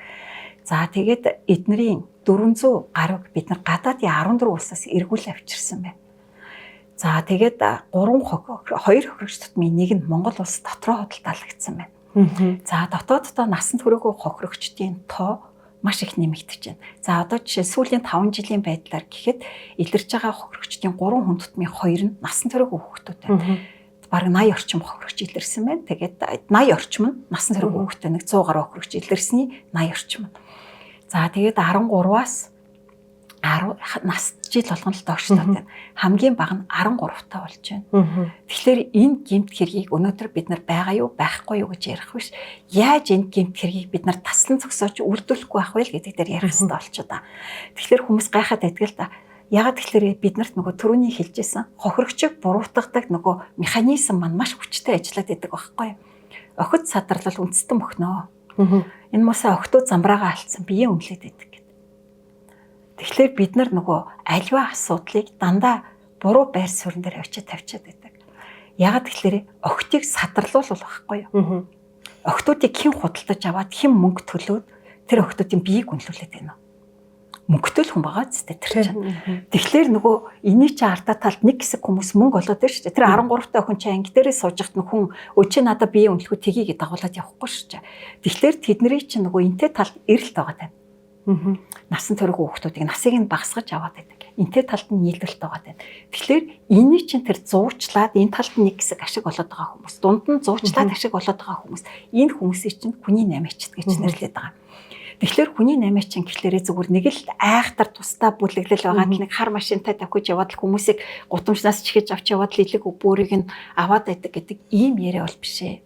B: За тэгээд эднэрийн 400 гаруйг бид нар гадаадын 14 улсаас эргүүл авчирсан байна. За тэгээд 3 2 хохирогч тутмын нэг нь Монгол улс дотроо худалдаалагдсан байна. За дотооддоо насан туршаагүй хохирогчдын тоо маш их нэмэгдэж байна. За одоо жишээ сүүлийн 5 жилийн байдлаар гэхэд илэрч байгаа хохирогчдын 3 хүн тутмын 2 нь насан туршаагүй хүүхдүүд байна. Бараг 80 орчим хохирогч илэрсэн байна. Тэгээд 80 орчим нь насан туршаагүй хүүхдтэй нэг 100 гаруй хохирогч илэрсний 80 орчим. За тэгээд 13-аас 10 нас жил болгон л доошлоод байна. Хамгийн бага нь 13 таа болж байна. Тэгэхээр энэ гэмт хэргийг өнөөдөр бид нар байгаа юу, байхгүй юу гэж ярих биш. Яаж энэ гэмт хэргийг бид нар таслан зогсоож үйлдвэрлэхгүй байх вэ гэдэг дээр ярих хэрэгтэй болчиход байгаа. Тэгэхээр хүмүүс гайхаад байдаг л да. Яагаад тэгэхээр бид нарт нөгөө түрүүний хэлжсэн хохирогчийг буруутгадаг нөгөө механизм маань маш хүчтэй ажиллаад байдаг байхгүй юу? Охид садарлал үндэстэн мөхнөө. Энэ мусаа охтууд замбраагаа алдсан биеэ үнэлээд байдаг. Тэгэхээр бид нар нөгөө альва асуудлыг дандаа буруу байр суурин дээр авчиж тавьчаад байдаг. Яагаад тэгэхээр охтыг садарлуул байхгүй юу? Охтуудыг хэн худалдаж аваад хэн мөнгө төлөөд тэр охтуудын биеийг үнэлүүлээд байна уу? Мөнгөтэй л хүн байгаа ч тэр чинь. Тэгэхээр нөгөө энэний чинь ардаа талд нэг хэсэг хүмүүс мөнгө олоод байна шүү дээ. Тэр 13 та охин чинь анги дээрээ сууж хат хүн өчөө надаа бие үнэлэхүү тгийгээ дагуулад явахгүй шүү дээ. Тэгэхээр тэдний чинь нөгөө энтэй талд эрэлт байгаа тань. Насан туршиг хүүхдүүдийг насыг нь багасгаж аваад байдаг. Энтэй талд нь нийлүүлэлт байгаа байна. Тэгэхээр энэний чинь тэр зуучлаад энэ талд нь нэг хэсэг ашиг болоод байгаа хүмүүс, дунд нь зуучлаад ашиг болоод байгаа хүмүүс, энэ хүмүүсийг чинь хүний намайчд гэж нэрлэдэг байгаа. Тэгэхээр хүний намайчин гэхлээрээ зүгээр нэг л айхтар тусдаа бүлэглэл байгаа л нэг хар машинтай давхиж яваад л хүмүүсийг гутамжнаас чихэж авч яваад л илэг бүрийг нь аваад байдаг гэдэг ийм яриа бол биш ээ.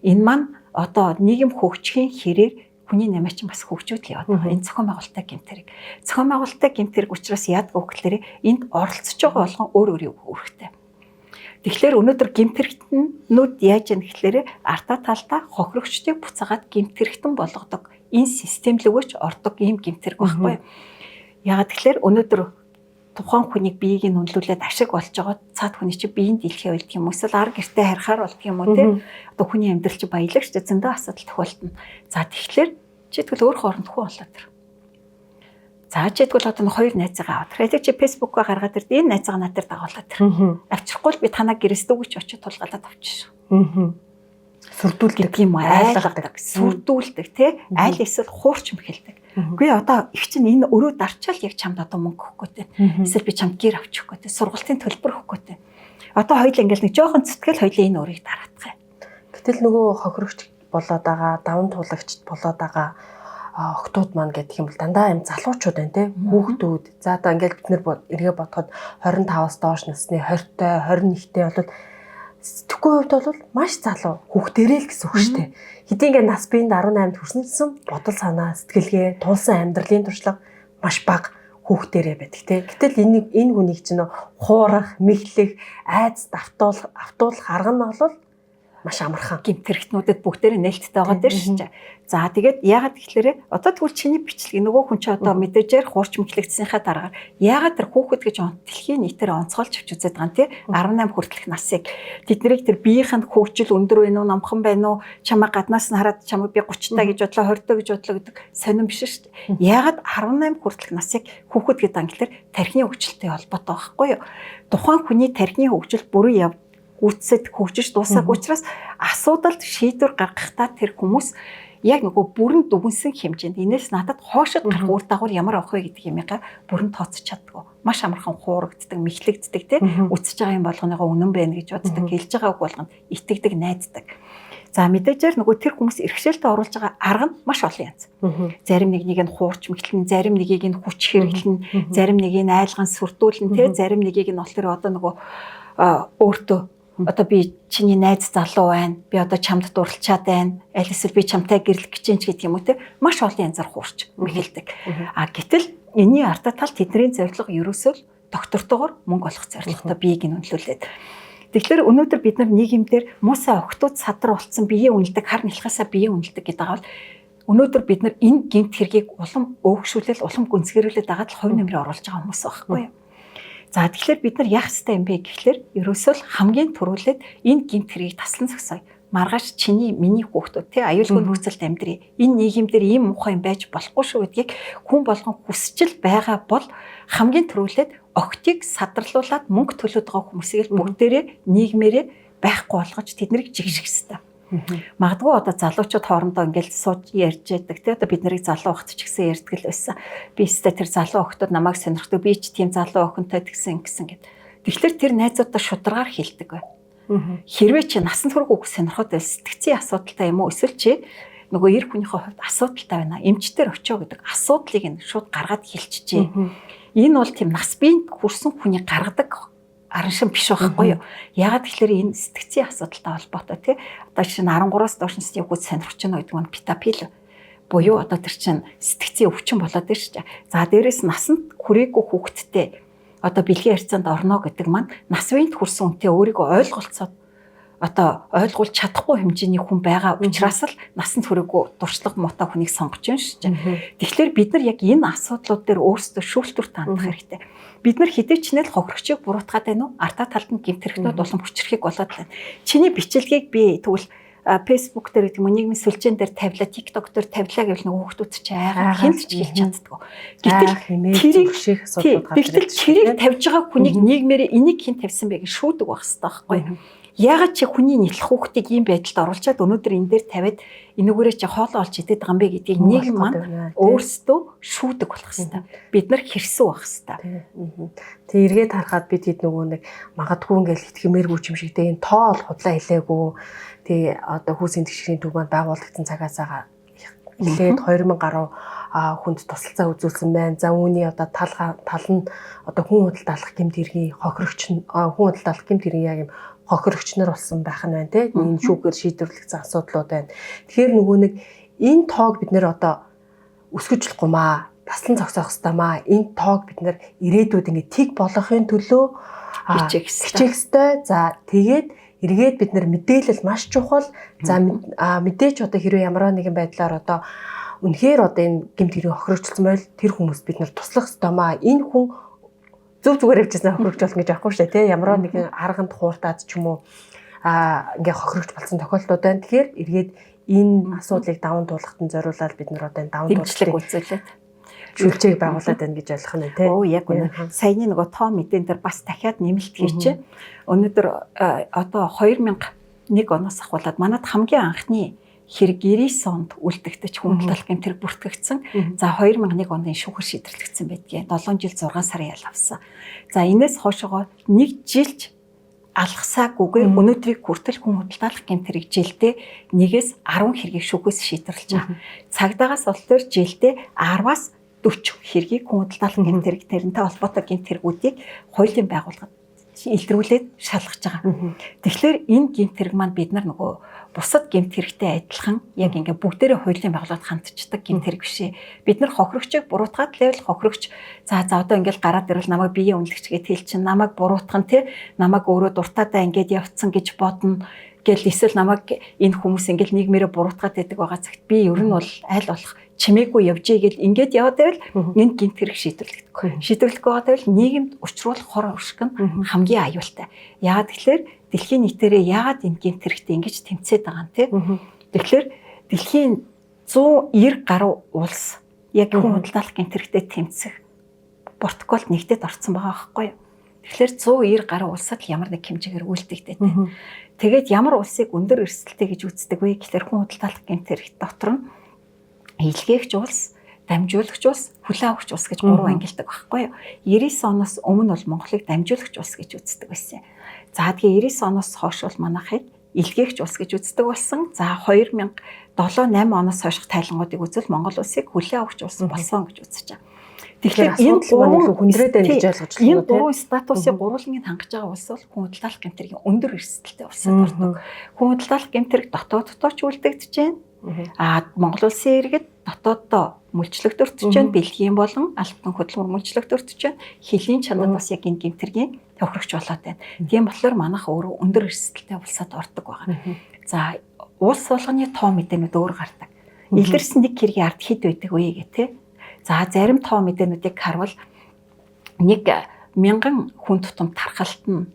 B: Энэ маань одоо нийгэм хөгжихийн хэрээр хүний намайчин бас хөгжөөд л яваад байгаа. Энэ зохион байгуулалттай гэмт хэрэг. Зохион байгуулалттай гэмт хэрэг учраас яадаг вэ гэхлээр энд оролцож байгаа болгон өөр өөрийн үүрэгтэй. Тэгэхээр өнөөдөр гэмт хэрэгтнүүд яаж яах гэхлээр артаа талдаа хохирогчдыг буцаагаад гэмт хэрэгтэн болгодог энэ систем лүгөөч ордог ийм гэмт хэрэг байхгүй. Яагаад тэгэхээр өнөөдөр тухайн хүнийг биеийг нь үнэлүүлээд ашиг болж байгаа цаад хүний чи биеийн дийлхээ болдго юм эсвэл ар гэртээ харихаар болдго юм уу те. Одоо хүний амьдрал чи баялаг шүү дээ, зөндөө асуудал тохиолдно. За тэгэхээр чи тэгвэл өөр хооронд хүн болоод тэр. За чи тэгвэл одоо нэг хоёр найзыгаа аваад. Тэгэхээр чи фэйсбүүкээ гаргаад ирд энэ найзыгаа над дээр дагуулад тэр. Авчрахгүй л би танаа гэрээс дүүгч очиж тулгалаад авчих шүү.
A: Сүрдүүлдэг
B: юм уу, айлгадаг, сүрдүүлдэг тий. Аль эсвэл хуурч мэхэлдэг. Үгүй одоо их чинь энэ өрөө дарчаал яг чамд одоо мөнгө өгөхгүй тий. Эсвэл би чамд гэр авчих өгөхгүй тий. Сургалтын төлбөр өгөхгүй тий. Одоо хоёул ингээл нэг жоохон зүтгэл хоёулын энэ өрийг дараадах юм.
A: Гэтэл нөгөө хохирогч болоод байгаа, даван туулагч болоод байгаа охтууд маань гэдэг юм бол дандаа юм залуучууд байна те, хүүхдүүд. За одоо ингээл бид нэр эргээ бодоход 25-аас доош насны 20-той, 21-тэй бол сэтгэхгүй хувьд бол маш залуу хүүхдэрээ л гэсэн үг шүү дээ. Хэдий ингээ нас биеинд 18-д хүрсэн гэсэн бодол санаа, сэтгэлгээ, туулсан амьдралын туршлага маш бага. Хүүхдэрээ байдаг те. Гэтэл энэ хүнийг чинь хуурах, мэхлэх, айц давтуулах, автуулах арга нь бол маш амархан.
B: Гэмт хэрэгтнүүдэд бүгдээрээ нээлттэй байгаа дээр шүү дээ. За тэгээд яагаад гэхлээрэ одоо тэгвэл чиний бичлэг нөгөө хүн чи одоо мэдээжээр хуурч мэхлэгдсэнийхээ дараагаар яагаад тэр хүүхэд гэж дэлхийн нийтээр онцгойлж авч үзээд байгаа юм те 18 хүртэлх насыг тэднийг тэр биеийнх нь хөгжил өндөр байна уу, намхан байна уу, чамайг гаднаас нь хараад чамайг би 30 та гэж бодлоо, 20 та гэж бодлоо гэдэг сонирн биш шүү дээ. Яагаад 18 хүртэлх насыг хүүхэд гэдэг англиар тархины хөгжилтэй холбоотой байхгүй юу? Тухайн хүний тархины хөгжил бүрэн яв гүйцэд хөгжиж дуусаагүй учраас асуудалд шийдвэр гаргахдаа тэр хүмүүс яг нөгөө бүрэн дүгнсэн хэмжээнд энэс надад хоошод гарах үр дагавар ямар авах вэ гэдэг юмгаа бүрэн тооцож чаддгүй. Маш амархан хуурагддаг, мэхлэгддэг те үтсэж байгаа юм болгоныгоо үнэн байна гэж боддог, хэлж байгаа үг болгонд итгэдэг, найддаг. За мэдээжээр нөгөө тэр хүмүүс иргэшээлтэд оруулж байгаа арга нь маш олон янз. Зарим нэг нэг нь хуурч мэхлэн, зарим нэгийг нь хүч хэрэглэн, зарим нэгийг нь айлган сүрдүүлэн те, зарим нэгийг нь болохоор одоо нөгөө өөртөө одоо би чиний найз залуу байна. Би одоо чамд дурлалчаад байна. Аль эсвэл би чамтай гэрлэх гэж чинь ч гэдэг юм уу те. Маш олон янзаар хуурч мэхэлдэг. А гэтэл энэний ардаа тал тэдний зорилго ерөөсөө л доктортойгоор мөнгө олох зорилготой биеийг нь үнэлүүлээд. Тэгэхээр өнөөдөр бид нар нийгэмдэр муусаа охтууд садар болцсон биеэ үнэлдэг, хар нялхаасаа биеэ үнэлдэг гэдэг байгаа бол өнөөдөр бид нар энэ гэмт хэргийг улам өөгшүүлэл, улам гүнзгийрүүлээд байгаа л хувь нэмрээ оруулж байгаа хүмүүс байхгүй юу? За тэгэхээр бид нар яах ёстой юм бэ гэхлээр ерөөсөө л хамгийн түрүүлээд энэ гэмт хэргийг таслан зогсооё. Маргааш чиний миний хүүхдүүд тий аюулгүй нөхцөлд амьдрий. Энэ нийгэмдэр ийм муухай юм байж болохгүй шүү гэдгийг хүн болгон хүсчил байгаа бол хамгийн түрүүлээд охтыг садарлуулад мөнгө төлөөд байгаа хүмүүсийг л бүгдээрээ нийгмээрээ байхгүй болгож тэднийг жигших ёстой. Магадгүй одоо залуучууд хоорондоо ингээл сууж ярьж байдаг тий одоо бид нарыг залуу охт ч гэсэн ярьдаг л байсан. Би өстэй тэр залуу охтууд намайг сонирхдаг. Би ч тийм залуу охинтой тэгсэн ингэсэн гэд. Тэгэхээр тэр найзуудаа шударгаар хэлдэг бай. Хэрвээ чи насан турш үг сонирхоод байл сэтгцийн асуудалтай юм уу эсвэл чи нөгөө эр хүнийхээ хувьд асуудалтай байна. Эмчтэр очоо гэдэг асуудлыг нь шууд гаргаад хэлчихжээ. Энэ бол тийм нас биеинд хүрсэн хүний гаргадаг араншин биш байхгүй юу? Яагаад гэхээр энэ сэтгцийн асуудалтай холбоотой тий. Одоо жишээ нь 13-аас доош насны хүүхэд сонирхож байна гэдэг нь питапил буюу одоо тэр чинь сэтгцийн өвчин болоод байна шүү дээ. За дээрэс насанд хүрээгүй хүүхэдтэй одоо бэлгийн харьцаанд орно гэдэг маань нас биеинд хүрсэн үнтэй өөрийгөө ойлголцоод одоо ойлгуулж чадахгүй хэмжээний хүн байгаа учраас л насанд хүрээгүй туршлага муутай хүнийг сонгож байна шүү дээ. Тэгэхээр бид нар яг энэ асуудлууд дээр өөрсдөө шүүлтүрт хандах хэрэгтэй. Бид нар хэдий ч нэл хохирогчийг буруутгаад байна уу? Артаа талд нь гэмт хэрэгтнүүд улам хүчрэхийг болоод байна. Чиний бичлэгийг би тэгвэл Facebook дээр гэдэг юм уу нийгмийн сүлжээн дээр тавилаа, TikTok дээр тавилаа гэвэл нөгөө хүүхдүүд чи айгаад хинт ч хэлж чаддгүй.
A: Гэтэл тэрийг асуудлууд
B: гарч ирдэг. Гэтэл тэрийг тавьж байгаа хүнийг нийгмээрээ энийг хэн тавьсан бэ гэж шүүдэг байх хэрэгтэй байхгүй юу? Яагаад чи хүний нялх хүүхдийг ийм байдалд оруулчаад өнөөдөр энэ дээр тавиад энүүгээрээ чи хоолоо олж идээд байгаа юм бэ гэдгийг нийгэм маань өөрсдөө шүүдэг болох хэрэгтэй. Бид нар хэрсүү байх хэрэгтэй.
A: Тэг эргээд харахад бид хэд нөгөө нэг магадгүй ингээл итгэмээргүй юм шиг тэг энэ тоо бол худлаа хэлээгүй. Тэг одоо хүүсийн тэгшрийн төв маань байгуулагдсан цагаасаа эхлээд 2000 гаруй хүнд тусалцаа үзүүлсэн байна. За үүний одоо тал нь одоо хүн худалдаалах гэмт хэргийн хохирогч хүн худалдаалах гэмт хэргийн яг юм хохирогч нар болсон байх нь байна те. Энэ шүүхээр шийдвэрлэгдсэн асуудлууд байна. Тэгэхээр нөгөө нэг энэ тоог бид нэр одоо өсгөж болохгүй маа. Таслан зогсоох ёстой маа. Энэ тоог бид нэр ирээдүйд ингээ тэг болгохын төлөө
B: хичээх
A: ёстой. За тэгээд эргээд бид нэр мэдээлэл маш чухал. За мэдээч одоо хэрвээ ямар нэгэн байдлаар одоо үнэхээр одоо энэ гэмт хэрэг хохирогчлсон байл тэр хүмүүст бид нар туслах ёстой маа. Энэ хүн зөв зүгээр явжсэн хохирогч болно гэж аахгүй шүү дээ тий. Ямар нэгэн арганд хууртаад ч юм уу ингээ хохирогч болсон тохиолдлууд байна. Тэгэхээр эргээд энэ асуудлыг даван туулахад нь зориулаад бид нар одоо энэ даван
B: дэмжлэг үзүүлээд
A: шүлжээг байгуулад байна гэж ойлгох нь тий.
B: Оо яг үнэ. Саяны нөгөө тоо мэдэн дээр бас дахиад нэмэлт хийчихэ. Өнөөдөр одоо 2001 оноос ахуулаад манад хамгийн анхны хэрэг 99 онд үлдэгдэж хүндлэл гэмт хэрэг бүртгэгдсэн. За 2001 онд энэ шүүхэр шийдвэрлэгдсэн байдгийг. 7 жил 6 сарын ял авсан. За энэс хойшоогоо нэг жилч алгасаагүйгээр өнөөдрийг хүртэл хүн худалдаалах гэмт хэрэг жилдээ 1-ээс 10 хэргийг шүүхээс шийдвэрлэж байгаа. Цагдаагаас бол жилдээ 10-аас 40 хэргийг хүн худалдаалах гэмт хэрэг тэрнтэй холбоотой гэмт хэрэгүүдийг хуулийн байгууллагад илрүүлээд шалгаж байгаа. Тэгэхээр энэ гэмт хэрэг маань бид нар нөгөө бусад гэмт хэрэгтэй адилхан яг ингээ бүгдээрээ хуулийн байгууллагад хандчихдаг гэмт хэрэг биш ээ. Бид нар хохирогчийг буруутгаад левел хохирогч за за одоо ингээл гараад ирвэл намайг биеийн үнэлэгч гэж хэл чинь намайг буруутгах нь те, намайг өөрөө дуртайдаа ингээд явцсан гэж бодно гэл, эсвэл намайг энэ хүмүүс ингээл нийгмээрээ буруутгаад байдаг байгаа цагт би ер нь бол аль болох чимээгүй явжээ гэл ингээд яваад байвал энэ гэмт хэрэг шийдвэрлэгдэхгүй. Шийдвэрлэхгүй байгаа байвал нийгэмд учруулах хор уршиг нь хамгийн аюултай. Яагаад тэгэхээр дэлхийн нийтээрээ яагаад энэ гэмт хэрэгтэй ингэж тэмцээд байгаа юм те. Тэгэхээр дэлхийн 190 гаруй улс яг хүн худалдаалах гэмт хэрэгтэй тэмцэх протоколд нэгдээд орцсон байгаа байхгүй юу? Тэгэхээр 190 гаруй улсад ямар нэг хэмжээгээр үйлдэгдээд. Тэгээд ямар улсыг өндөр эрсдэлтэй гэж үздэг вэ гэхээр хүн худалдаалах гэмт хэрэг дотор нь илгээгч улс, дамжуулагч улс, хүлээн авахч улс гэж гурван ангилдаг байхгүй юу? 99 оноос өмнө бол Монголыг дамжуулагч улс гэж үздэг байсан. За, тэгээ 99 оноос хойш бол манайхыг илгээгч улс гэж үздэг болсон. За, 2007 8 оноос хойших тайлангуудыг үзвэл Монгол улсыг хүлээн авахч улс болсон гэж үзэж байгаа.
A: Тэгэхээр энэ гурван хүндрээд байна гэж ойлгож
B: байна. Энэ гурван статусыг гурвууланыг хангаж байгаа улс бол хүн худалдаалах гэмт хэргийн өндөр эрсдэлтэй улсад ордог. Хүн худалдаалах гэмт хэрэг дотооддоо ч үлдэгдэж байна. А Монгол улсын иргэд дотооддоо мөлчлөгт өртөж байна. Бэлгийн болон албан хөдөлмөр мөлчлөгт өртөж байна. Хөлийн чанар бас яг энэ гэмт хэргийн тохирогч болоод байна. Тийм болохоор манайх өөрөө өндөр эрсдэлтэй улсад ордог байгаа. За, улс болгоны тоо мэдээнүүд өөр гардаг. Илэрсэн нэг хэргийн ард хэд байдаг вэ гэх тээ. За, зарим тоо мэдээнүүдийг харвал нэг мянган хүн тутам тархалт нь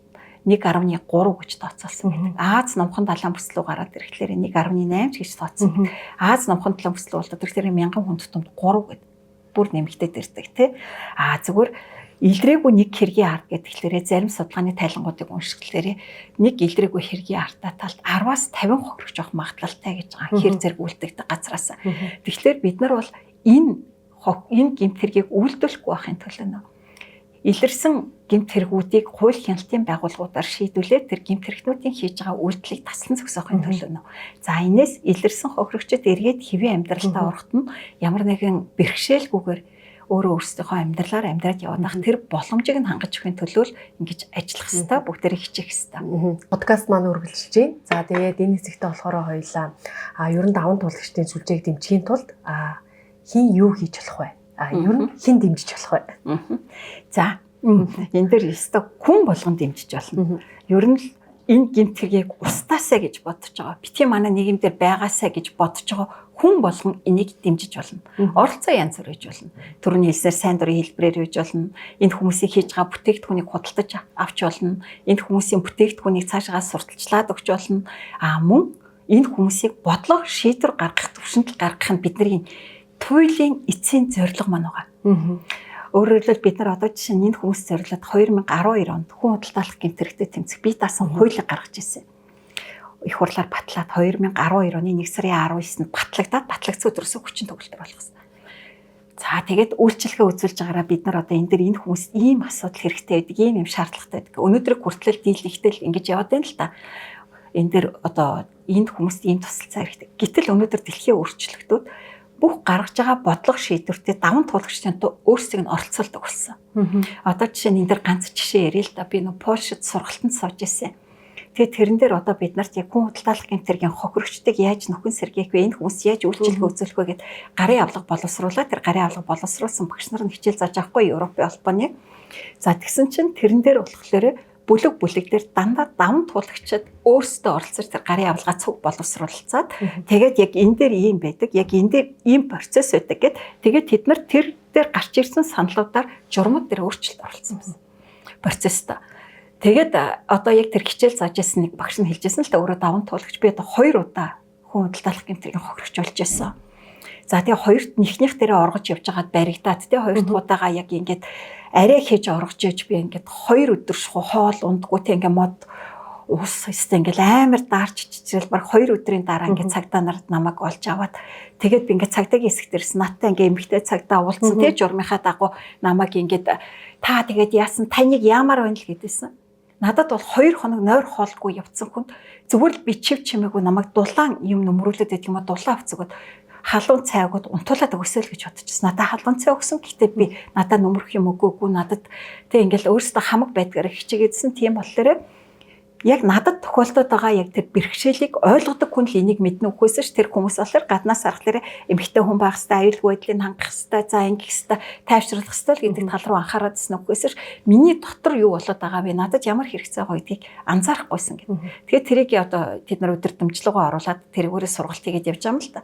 B: 1.3 гэж тооцоолсон байдаг. Аз номхон далайн бүс рүү гараад ирэхлээр 1.8 ч гэж тооцсон. Аз номхон далайн бүс рүү болоод ирэхлээр мянган хүн тутамд 3 гэд бүр нэмэгдээд ирдэг тий. А зүгээр илрээгүй нэг хэргийн ард гэдгэлээрээ зарим судалгааны тайлангуудыг уншихлаарэ нэг илрээгүй хэргийн ардаа талд 10-аас 50 хохирогч авах магадлалтай гэж байгаа. Хэр зэрэг үлдэгдэг газраас. Тэгэхээр бид нар бол энэ гэмт хэргийг үйлдвэрлэхгүй байхын төлөө илэрсэн гэмт хэрэгүүдийг хууль хяналтын байгууллагуудаар шийдвүлээд тэр гэмт хэрэгтнүүдийн хийж байгаа үйлдэлийг таслан зогсоохын төлөө. За, энээс илэрсэн хохирогчид эргээд хэвийн амьдралтаа ороход нь ямар нэгэн бэрхшээлгүйгээр өөрөө өөрсдийнхөө амьдралаар амьдраад явах тэр боломжийг нь хангаж өгөхийн төлөө л ингэж ажиллах хэвээр, бүгдээрээ хичээх хэвээр.
A: Подкаст маань үргэлжилж байна. За, тэгээд энэ хэсэгтээ болохоор хоёлаа ер нь даван туулагчдын сүлжээг дэмжихийн тулд хэн юу хийж болох вэ? Ер нь хэн дэмжиж болох вэ?
B: За, энэ дээр ёстой хүн болгон дэмжиж болно. Ер нь л энэ гэмт хэргийг устаасаа гэж бодож байгаа. Битгий манай нийгэмдэр байгаасаа гэж бодож байгаа хүн болгон энийг дэмжиж болно. Оролцоо янз бүр хийж болно. Түрүүний хэлсээр сайн дурын хэлбэрээр хийж болно. Энэ хүмүүсийн хийж байгаа бүтээгдэхүүнийг худалдаж авч болно. Энэ хүмүүсийн бүтээгдэхүүнийг цаашгаа сурталчлаад өгч болно. А мөн энэ хүмүүсийг бодлого шийдвэр гаргах төвшөнд гаргах нь бидний туйлын эцсийн зорилго маань байгаа. Өөрөөр хэлбэл бид нар одоо жишээ нь энэ хүмүүс зориулаад 2012 онд хүн худалдаалах гэмт хэрэгтэй тэмцэх бие даасан хуулийг гаргаж ирсэн. Их хурлаар батлаад 2012 оны 1 сарын 19-нд батлагдаад, батлагдсан өдрөөсөө хүчин төгөлдөр болгосон. За, тэгээд үйлчилгээ үзүүлж байгаараа бид нар одоо энэ дэр энэ хүмүүс ийм асуудал хэрэгтэй байдаг, ийм юм шаардлагатай байдаг. Өнөөдөр хүртэл дийлэнхтэл ингэж яваад байна л та. Энэ дэр одоо энд хүмүүст ийм тусалцаа хэрэгтэй. Гэтэл өнөөдөр дэлхийн өөрчлөлтүүд бүх гаргаж байгаа бодлого шийдвэртээ даван туулагчдын өөрсдийг нь оролцуулдаг болсон. Одоо жишээ нь энэ дэр ганц жишээ ярил л да. Би нөө Польшид сургалтанд сууж ирсэн. Тэгээд тэрэн дээр одоо бид нарт яг хүн худалдаалах гэмт хэргийн хохирогчдыг яаж нөхөн сэргээх вэ? Энэ хүмүүс яаж үйлчилгээ үзүүлэх вэ гэд гарын авлага боловсруулаад, тэр гарын авлага боловсруулсан багш нар нь хичээл зааж авахгүй Европын холбооны. За, тэгсэн чинь тэрэн дээр болохоор бүлэг бүлэг дээр дандаа даван туулагчид өөрсдөө оролцож тэр гарын авлагаа цуг боловсруулцаад, тэгээд яг энэ дээр ийм байдаг, яг энэ дээр ийм процесс байдаг гэд, тэгээд тэд нар тэр дээр гарч ирсэн саналуудаар журмууд дээр өөрчлөлт оруулсан байсан процессд. Тэгээд одоо яг тэр хичээл зааж ирсэн нэг багш нь хэлжсэн л та, өөрөө даван туулагч, би одоо 2 удаа хүн худалдаалах гэмт хэргийн хохирогч болж байсан. За, тэгээ хоёрт нэгнийх дээрээ оргож явж байгаад баригдаад, тэгээ хоёр дахь удаага яг ингээд арай хийж оргож иж, би ингээд 2 өдөр шахуу хоол ундгүй те, ингээд мод ус өстэй ингээд амар даарч чичрэл, баг 2 өдрийн дараа ингээд цагдаа нар намайг олж аваад, тэгээд би ингээд цагдаагийн хэсэгт ирсэн. Надтай ингээд эмэгтэй цагдаа уулзсан те, журмынхаа дагуу намайг ингээд та тэгээд яасан, таныг яамаар байна л гэдээсэн. Надад бол 2 хоног нойр хоолгүй явцсан хүнд зүгээр л би чив чимээгүй намайг дулаан юм нөмрүүлээд байдаг юм а, дулаан авцгоод Халуун цай өгөөд унтуулад өгсөөл гэж бодчихсон. Надад халуун цай өгсөн. Гэхдээ би надад нөмрөх юм өгөөгүй. Надад тэг ингээл өөрөөсөө хамаг байдгаар хичээгээдсэн. Тийм болохоор яг надад тохиолдоод байгаа яг тэр бэрхшээлийг ойлгодог хүн л энийг мэднэ үхээс ш тэр хүмүүс болохоор гаднаас харахаар эмэгтэй хүн байх хэвээр, аюулгүй байдлыг хангах хэвээр, за ингэх хэвээр, тайвшруулах хэвээр гэдэг тал руу анхаарал гэсэн үхээс ш миний дотор юу болоод байгаа вэ, надад ямар хэрэгцээ байгаа гэдгийг анзаарахгүйсэн гэдэг. Тэгэхээр тэрийг одоо тэд нар өдөрдмжлөгөө оруулаад тэрүүгээрээ сургалт хийгээд явж байгаа юм л та.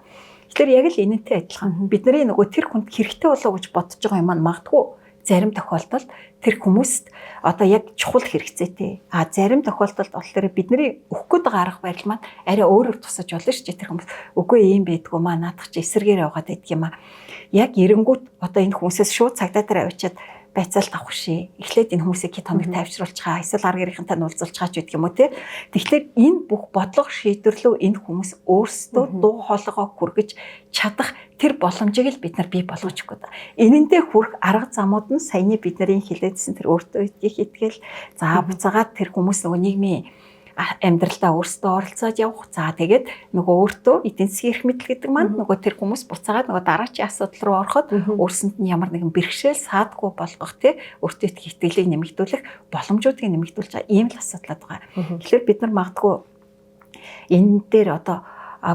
B: Тэгэхээр яг л энэнтэй адилхан. Бидний нөгөө тэр хүнд хэрэгтэй болоо гэж бодож байгаа юм маань магадгүй зарим тохиолдолд тэр хүмүүст одоо яг чухал хэрэгцээтэй. А зарим тохиолдолд болохоор бидний өгөх гээд байгаа арга барил маань арай өөрөөр тусаж болно шүү дээ. Тэр хүмүүс үгүй ийм байдгүй маа, наадах чи эсэргээр яваад байдаг юм а. Яг эренгүүт одоо энэ хүмүүсээс шууд цагдаа дээр авчиад байцаалт авах шээ. Эхлээд энэ хүмүүсийг хэд хоног тайвшруулчихаа, эсвэл ар гэрийнхэнтэй нь уулзуулчихаа ч гэдэг юм уу те. Тэгэхээр энэ бүх бодлого шийдвэрлүү энэ хүмүүс өөрсдөө дуу хоолойгоо хүргэж чадах тэр боломжийг л бид нар бий болгож өгөх гэдэг. Энэндээ хүрэх арга замууд нь саяны бидний хэлээдсэн тэр өөртөө итгэх итгэл, за буцаагаад тэр хүмүүс нөгөө нийгмийн амьдралдаа өөрсдөө оролцоод явах. За тэгээд нөгөө өөртөө эдийн засгийн эрх мэдэл гэдэг маань нөгөө тэр хүмүүс буцаагаад нөгөө дараачийн асуудал руу ороход өөрсөнд нь ямар нэгэн бэрхшээл саадгүй болгох тий өөртөө итгэх итгэлийг нэмэгдүүлэх боломжуудыг нэмэгдүүлж байгаа ийм л асуудлаад байгаа. Тэгэхээр бид нар магадгүй энэ дээр одоо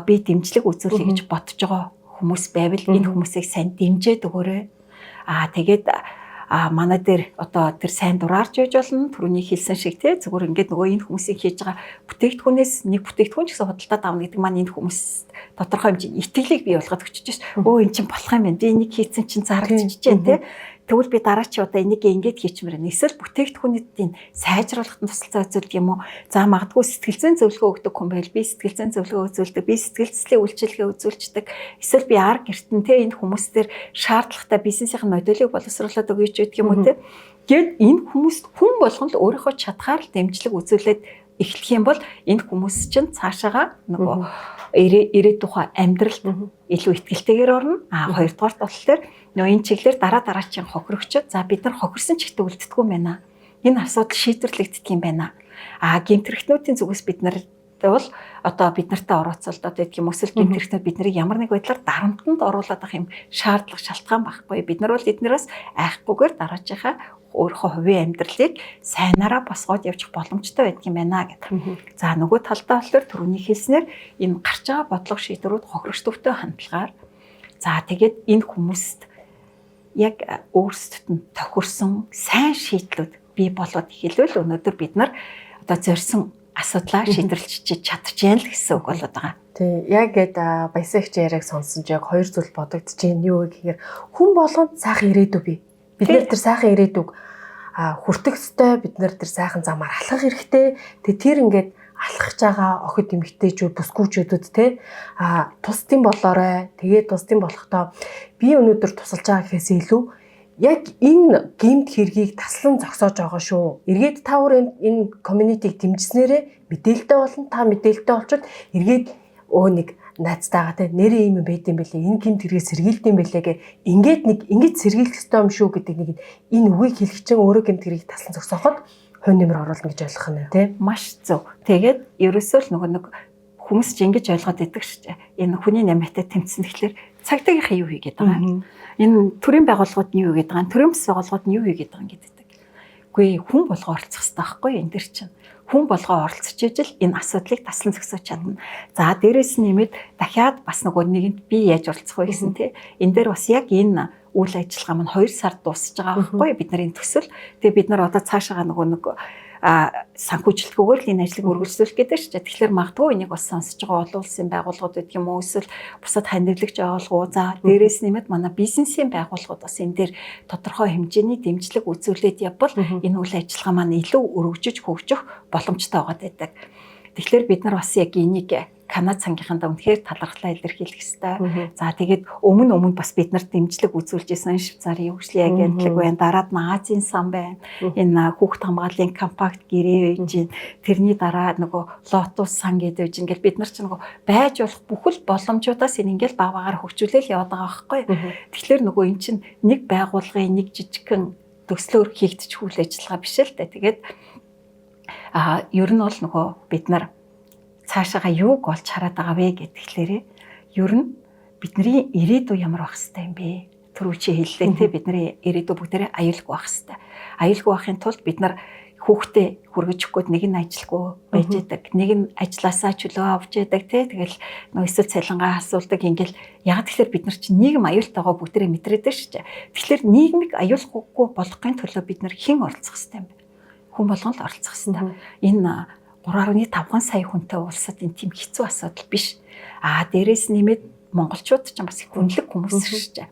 B: би дэмжлэг үзүүлэе гэж бодож байгаа хүмүүс байвал энэ хүмүүсийг сайн дэмжиж өгөөрэй. Аа тэгээд манай дээр одоо тэр сайн дураарч байж болно. Түрүүний хэлсэн шиг те зүгээр ингээд нөгөө энэ хүмүүсийн хийж байгаа бүтээгдэхүүнээс нэг бүтээгдэхүүн ч гэсэн худалдаад авна гэдэг маань энэ хүмүүс тодорхой хэмжээний итгэлийг бий болгоод өчөж ш. Өө эн чинь болох юм байна. Би энийг хийцэн чинь зарагдчихжээ те. Тэгвэл би дараачийн удаа энийг ингэж хийчмээр байна. Эсвэл бүтээгдэхүүнүүдийн сайжруулахад нь тусалцаа үзүүлдэг юм уу? За магадгүй сэтгэл зүйн зөвлөгөө өгдөг хүн байвал би сэтгэл зүйн зөвлөгөө үзүүлдэг, би сэтгэл зүйн үйлчилгээ үзүүлждэг. Эсвэл би ар гэртэн те энэ хүмүүс төр шаардлагатай бизнесийн моделийг боловсруулад өгье ч гэдэг юм уу те. Гэт энэ хүмүүст хүн болгон л өөрийнхөө чадхаар л дэмжлэг үзүүлээд эхлэх юм бол энэ хүмүүс чинь цаашаага нөгөө ирээдүйн амьдралд илүү итгэлтэйгээр орно. А хоёрдугаарт болохоор нөгөө энэ чиглэлээр дараа дараачийн хохирогчид за бид нар хохирсон ч ихтэй үлддэггүй юм байна. Энэ асуудал шийдвэрлэгддэг юм байна. А гэмт хэрэгтнүүдийн зүгээс бид нар бол одоо бид нартай орооцолдоод байдаг юм эсвэл гэмт хэрэгтнүүд бид нарыг ямар нэг байдлаар дарамтанд оруулаад байх юм шаардлага шалтгаан байхгүй. Бид нар бол эднээс айхгүйгээр дараачийнхаа өөрийнхөө хувийн амьдралыг сайнараа босгоод явчих боломжтой байдаг юм байна гэдэг. За нөгөө талдаа болохоор түрүүний хэлснээр энэ гарч байгаа бодлого шийдвэрүүд хохирогчдтой хандлагаар за тэгээд энэ хүмүүст яг өөрсдөд нь тохирсон сайн шийдлүүд бий болоод эхэлвэл өнөөдөр бид нар одоо зорьсон асуудлаа шийдвэрлэж чадчихжээ л гэсэн үг болоод байгаа.
A: Тий, яг гээд Баясан эгч яриаг сонсон чи яг хоёр зүйл бодогдож байна. Юу гэхээр хүн болгонд сайхан ирээдүй бий. Бид нэр тэр сайхан ирээдүг хүртэх ёстой, бид нэр тэр сайхан замаар алхах хэрэгтэй. Тэгээ тэр ингээд алхаж байгаа охид эмэгтэйчүүд, бүсгүүчүүдэд те тусдын болоорой. Тэгээд тусдын болохдоо би өнөөдөр тусалж байгаа гэхээс илүү яг энэ гэмт хэргийг таслан зогсоож байгаа шүү. Эргээд та өөр энэ community-г дэмжснээрээ мэдээлэлтэй болно. Та мэдээлэлтэй болчвол эргээд өө нэг найзтайгаа те нэрээ юм байд юм бэлээ. Энэ гэмт хэрэгээ сэргийлд юм бэлээ гэ. Ингээд нэг ингэж сэргийлэх ёстой юм шүү гэдэг нэг энэ үгийг хэлэх чинь өөрөө гэмт хэргийг таслан зогсооход хувь нэмэр оруулна гэж ойлгох нь те.
B: Маш зөв. Тэгээд ерөөсөө л нөгөө нэг хүмүүс ч ингэж ойлгоод идэг шүү дээ. Энэ хүний нэмэтэй тэмцсэн тэгэхээр цагдаагийнхаа юу хийгээд байгаа юм? Энэ төрийн байгууллагууд нь юу хийгээд байгаа юм? Төрийн бас байгууллагууд нь юу хийгээд байгаа юм гэдэг. Үгүй хүн болго оролцох хэрэгтэй байхгүй энэ дэр чинь. Хүн болгоо оролцож ижил энэ асуудлыг таслан зогсоож чадна. За дээрэс нь нэмээд дахиад бас нөгөө нэгэнд би яаж оролцох вэ гэсэн тий. Энэ дээр бас яг энэ үйл ажиллагаа маань 2 сард дуусж байгаа байхгүй бид нарын төсөл. Тэгээ бид нар одоо цаашаага нөгөө нэг санхүүжилтгүйгээр л энэ ажлыг үргэлжлүүлэх гэдэг шүү дээ. Тэгэхээр магадгүй энийг бас сонсож байгаа олон улсын байгууллагууд гэдэг юм уу эсвэл бусад хандивлагч байгууллагууд за дээрээс нэмээд манай бизнесийн байгууллагууд бас энэ дээр тодорхой хэмжээний дэмжлэг үзүүлээд явбал энэ үйл ажиллагаа маань илүү өргөжиж хөгжих боломжтой байгаа байдаг. Тэгэхээр бид нар бас яг энийг Канад сангийнхандаа үнэхээр талархлаа илэрхийлэх ёстой. За тэгээд өмнө бас бид нарт дэмжлэг үзүүлж исэн Швейцарын хөгжлийн агентлаг байна. Дараад нь Азийн сан байна. Энэ хүүхд хамгааллын компакт гэрээ байж гин. Тэрний дараа нөгөө Лотус сан гэдэг байж. Ингээл бид нар ч нөгөө байж болох бүхэл боломжуудаас энэ ингээл баг багаар хөгжүүлээл яваад байгаа байхгүй. Тэгэхээр нөгөө эн чинь нэг байгууллагын нэг жижигхэн төслөөр хийгдчих үйл ажиллагаа биш л дээ. Тэгээд ер нь бол нөгөө бид нар цаашаага юуг олж хараад байгаа вэ гэхлээрээ ер нь Бидний ирээдүй ямар байх хэвтэй юм бэ? Түрүү чи хэллээ те, бидний ирээдүй бүгдээрээ аюулгүй байх хэвтэй. Аюулгүй байхын тулд бид нар хүүхдээ хүргэж өгөх гээд нэг нь ажилгүй байж байдаг. Нэг нь ажилласаа чөлөө авч яадаг те. Тэгэл нөө эсвэл цалингаа асуулдаг ингээл. Яг тэгэхээр бид нар чинь нийгэм аюултайгаа бүгдээрээ мэдрээд шүү дээ. Тэгэхээр нийгмийг аюулгүй болгохын төлөө бид нар хэн оролцох хэвтэй юм бэ? Хүн болгон л оролцох хэвтэй. Энэ 3.5 сая хүнтэй улсад энэ тийм хэцүү асуудал биш. Аа, дээрээс нэмээд монголчууд ч бас хүнлэг хүмүүс шүү дээ.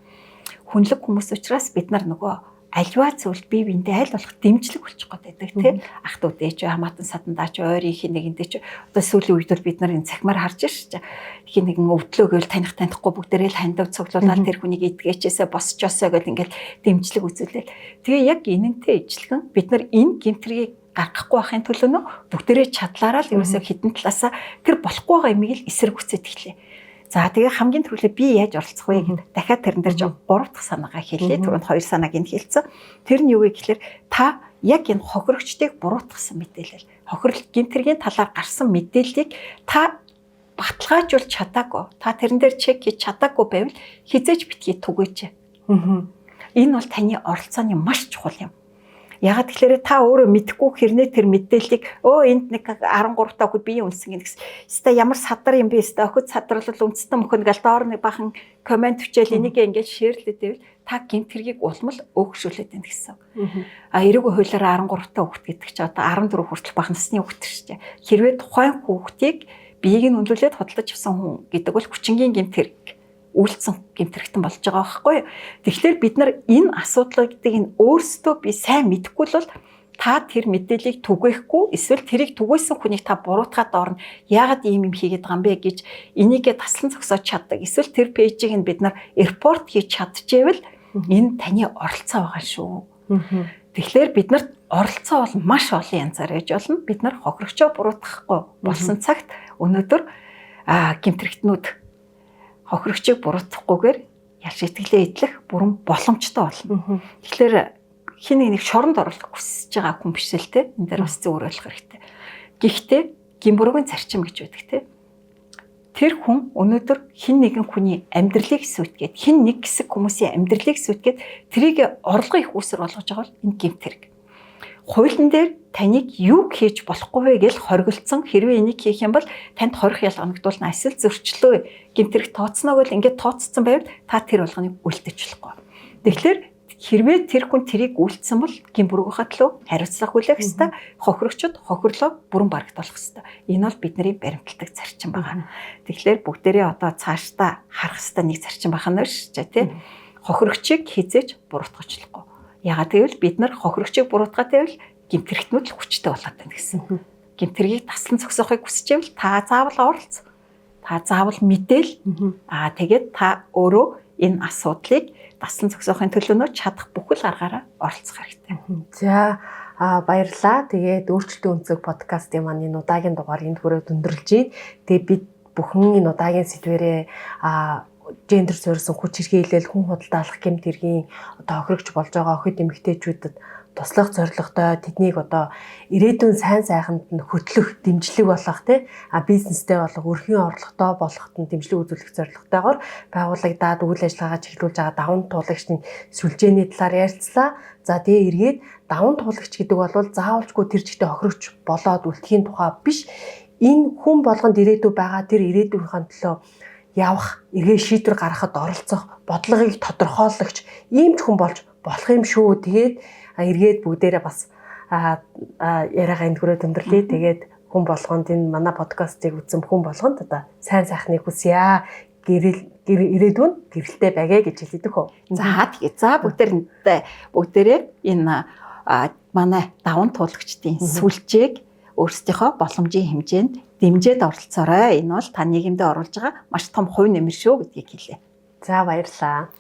B: Хүнлэг хүмүүс учраас бид нар нөгөө альва зүйлд бие биендээ аль болох дэмжлэг болчих гээд байдаг тийм. Ах トゥ удээ ч, хамаатан садандаа ч, ойрын хин нэгэндээ ч. Одоо сүүлийн үед бол бид нар энэ цахимаар харж шээ. Хин нэгэн өвдлөө гээл таних танихгүй бүгдээрээ л хандив цуглуулаад тэр хүнийг идгээчээсээ босчоосоо гэл ингээл дэмжлэг үзүүлээл. Тэгээ яг энэнтэй ижилхэн бид нар энэ гэмтрийг гаргахгүй байхын төлөө нөө бүгдээрээ чадлаараа л ерөөсөө хідэн талаасаа тэр болохгүй байгаа юмыг л эсэргүүцээд эхлэе. За, тэгээ хамгийн түрүүлээ би яаж оролцох вэ гэд дахиад тэрэн дээр жоо 3 дахь санаагаа хэлье. Түрүүнд 2 санааг нь хэлсэн. Тэр нь юу вэ гэхлээр та яг энэ хохирогчдыг буруутгасан мэдээлэл, хохирол гэмт хэргийн талаар гарсан мэдээллийг та баталгаажуулж чадаагүй, та тэрэн дээр check хийж чадаагүй байвал хэзээ ч битгий түгээч. Энэ бол таны оролцооны маш чухал юм. Ягаад тэгэхээр та өөрөө мэдэхгүй хэрнээ тэр мэдээллийг өө энд нэг 13 та охид бие үнсэн гэнэ гэсэн. Өстой ямар садар юм бэ? Өстой охид садарлал үндэстэн мөхөн гал доор нэг бахан comment бичээл энийг ингээд share лээд байвал та гэмт хэргийг улам л өөгшүүлээд байна гэсэн. А эрүүг хуулиараа 13 та хүүхэд гэдэг чинь одоо 14 хүртэл бага насны хүүхэд шүү дээ. Хэрвээ тухайн хүүхдийг биеийг нь үнэлүүлээд худалдаж авсан хүн гэдэг бол хүчингийн гэмт хэрэг үйлдсэн гэмт хэрэгтэн болж байгаа байхгүй юу. Тэгэхээр бид нар энэ асуудлыг нь өөрсдөө би сайн мэдэхгүй л бол та тэр мэдээллийг түгээхгүй эсвэл тэрийг түгээсэн хүнийг та буруутгаад орно. Яагаад ийм юм хийгээд байгаа юм бэ гэж энийгээ таслан зогсоож чаддаг. Эсвэл тэр page ийг нь бид нар report хийж чадчихвэл энэ таны оролцоо байгаа шүү. Тэгэхээр бид нарт оролцоо бол маш олон янзаар байж болно. Бид нар хохирогчоо буруутгахгүй болсон цагт өнөөдөр гэмт хэрэгтнүүд хохирогчийг буруутгахгүйгээр ял шийтгэлээ эдлэх бүрэн боломжтой болно. Тэгэхээр хин нэг шоронд оруулах хүсэж байгаа хүн биш л те. Энэ дээр бас зөв ойлгох хэрэгтэй. Гэхдээ гэм буруугийн зарчим гэж байдаг те. Тэр хүн өнөөдөр хэн нэгэн хүний амьдралыг сүйтгээд, хэн нэг хэсэг хүмүүсийн амьдралыг сүйтгээд тэрийг орлогын их үүсвэр болгож байгаа бол энэ гэмт хэрэг. Хуулийн дээр таныг юу хийж болохгүй вэ гэж хоригдсон. Хэрвээ энийг хийх юм бол танд хорих ялгагдуулна, эсвэл зөрчлөө, гэмт хэрэг тооцноо гэл ингээд тооцсон байвал та тэр болгоныг үлдээж болохгүй. Тэгэхээр хэрвээ тэр хүн тэрийг үйлдсэн бол гэм буруугийнхаа төлөө хариуцлага хүлээх ёстой. Хохирогчид хохирлоо бүрэн барагдуулах ёстой. Энэ бол бидний баримталдаг зарчим байгаа. Тэгэхээр бүгдээрээ одоо цаашдаа харах ёстой нэг зарчим байх нь шүү дээ, тий. Хохирогчийг хэзээ ч буруутгах. Ягаад гэвэл бид нар хохирогчийг буруутгаад байвал гэмт хэрэгтнүүд л хүчтэй болоод байна гэсэн. Гэмт хэргийг таслан зогсоохыг хүсэж байвал та заавал оролц. Та заавал мэдээл. Аа, тэгээд та өөрөө энэ асуудлыг таслан зогсоохын төлөөнөө чадах бүхэл аргаараа оролцох хэрэгтэй.
A: За, баярлалаа. Тэгээд өөрчлөлтийн өнцөг подкастын маань энэ удаагийн дугаар энд хүрээд өндөрлөж байна. Тэгээд бид бүхэн энэ удаагийн сэдвэрээ гендер суурьсан хүч хэрхийлэл, хүн худалдаалах гэмт хэргийн одоо хохирогч болж байгаа охид эмэгтэйчүүдэд туслах зорилготой, тэднийг одоо ирээдүйн сайн сайханд нь хөтлөх, дэмжлэг болох тий, бизнестэй болох, өрхийн орлоготой болоход нь дэмжлэг үзүүлэх зорилготойгоор байгуулагдаад үйл ажиллагаагаа чиглүүлж байгаа даван туулагчдын сүлжээний талаар ярилцлаа. За, тэгээ эргээд даван туулагч гэдэг бол заавалчгүй тэр чигтээ хохирогч болоод үлдэхийн тухай биш. Энэ хүн болгонд ирээдүй байгаа, тэр ирээдүйнхээ төлөө явах, эргээ шийдвэр гаргахад оролцох, бодлогыг тодорхойлогч ийм ч хүн болж болох юм шүү. Тэгээд эргээд бүгдээрээ бас яриагаа энд хүрээд өндөрлөе. Тэгээд хүн болгонд, энэ манай подкастыг үзсэн хүн болгонд одоо сайн сайхныг хүсье. Гэрэл ирээдүйн гэрэлтэй байгээ гэж хэлдэг хөө.
B: За, тэгээ за бүгдээрээ энэ манай даван туулагчдын сүлжээг өөрсдийнхөө боломжийн хэмжээнд дэмжиж оролцоорой. Энэ бол та нийгэмдээ оруулж байгаа маш том хувь нэмэр шүү гэдгийг хэлье.
A: За, баярлалаа.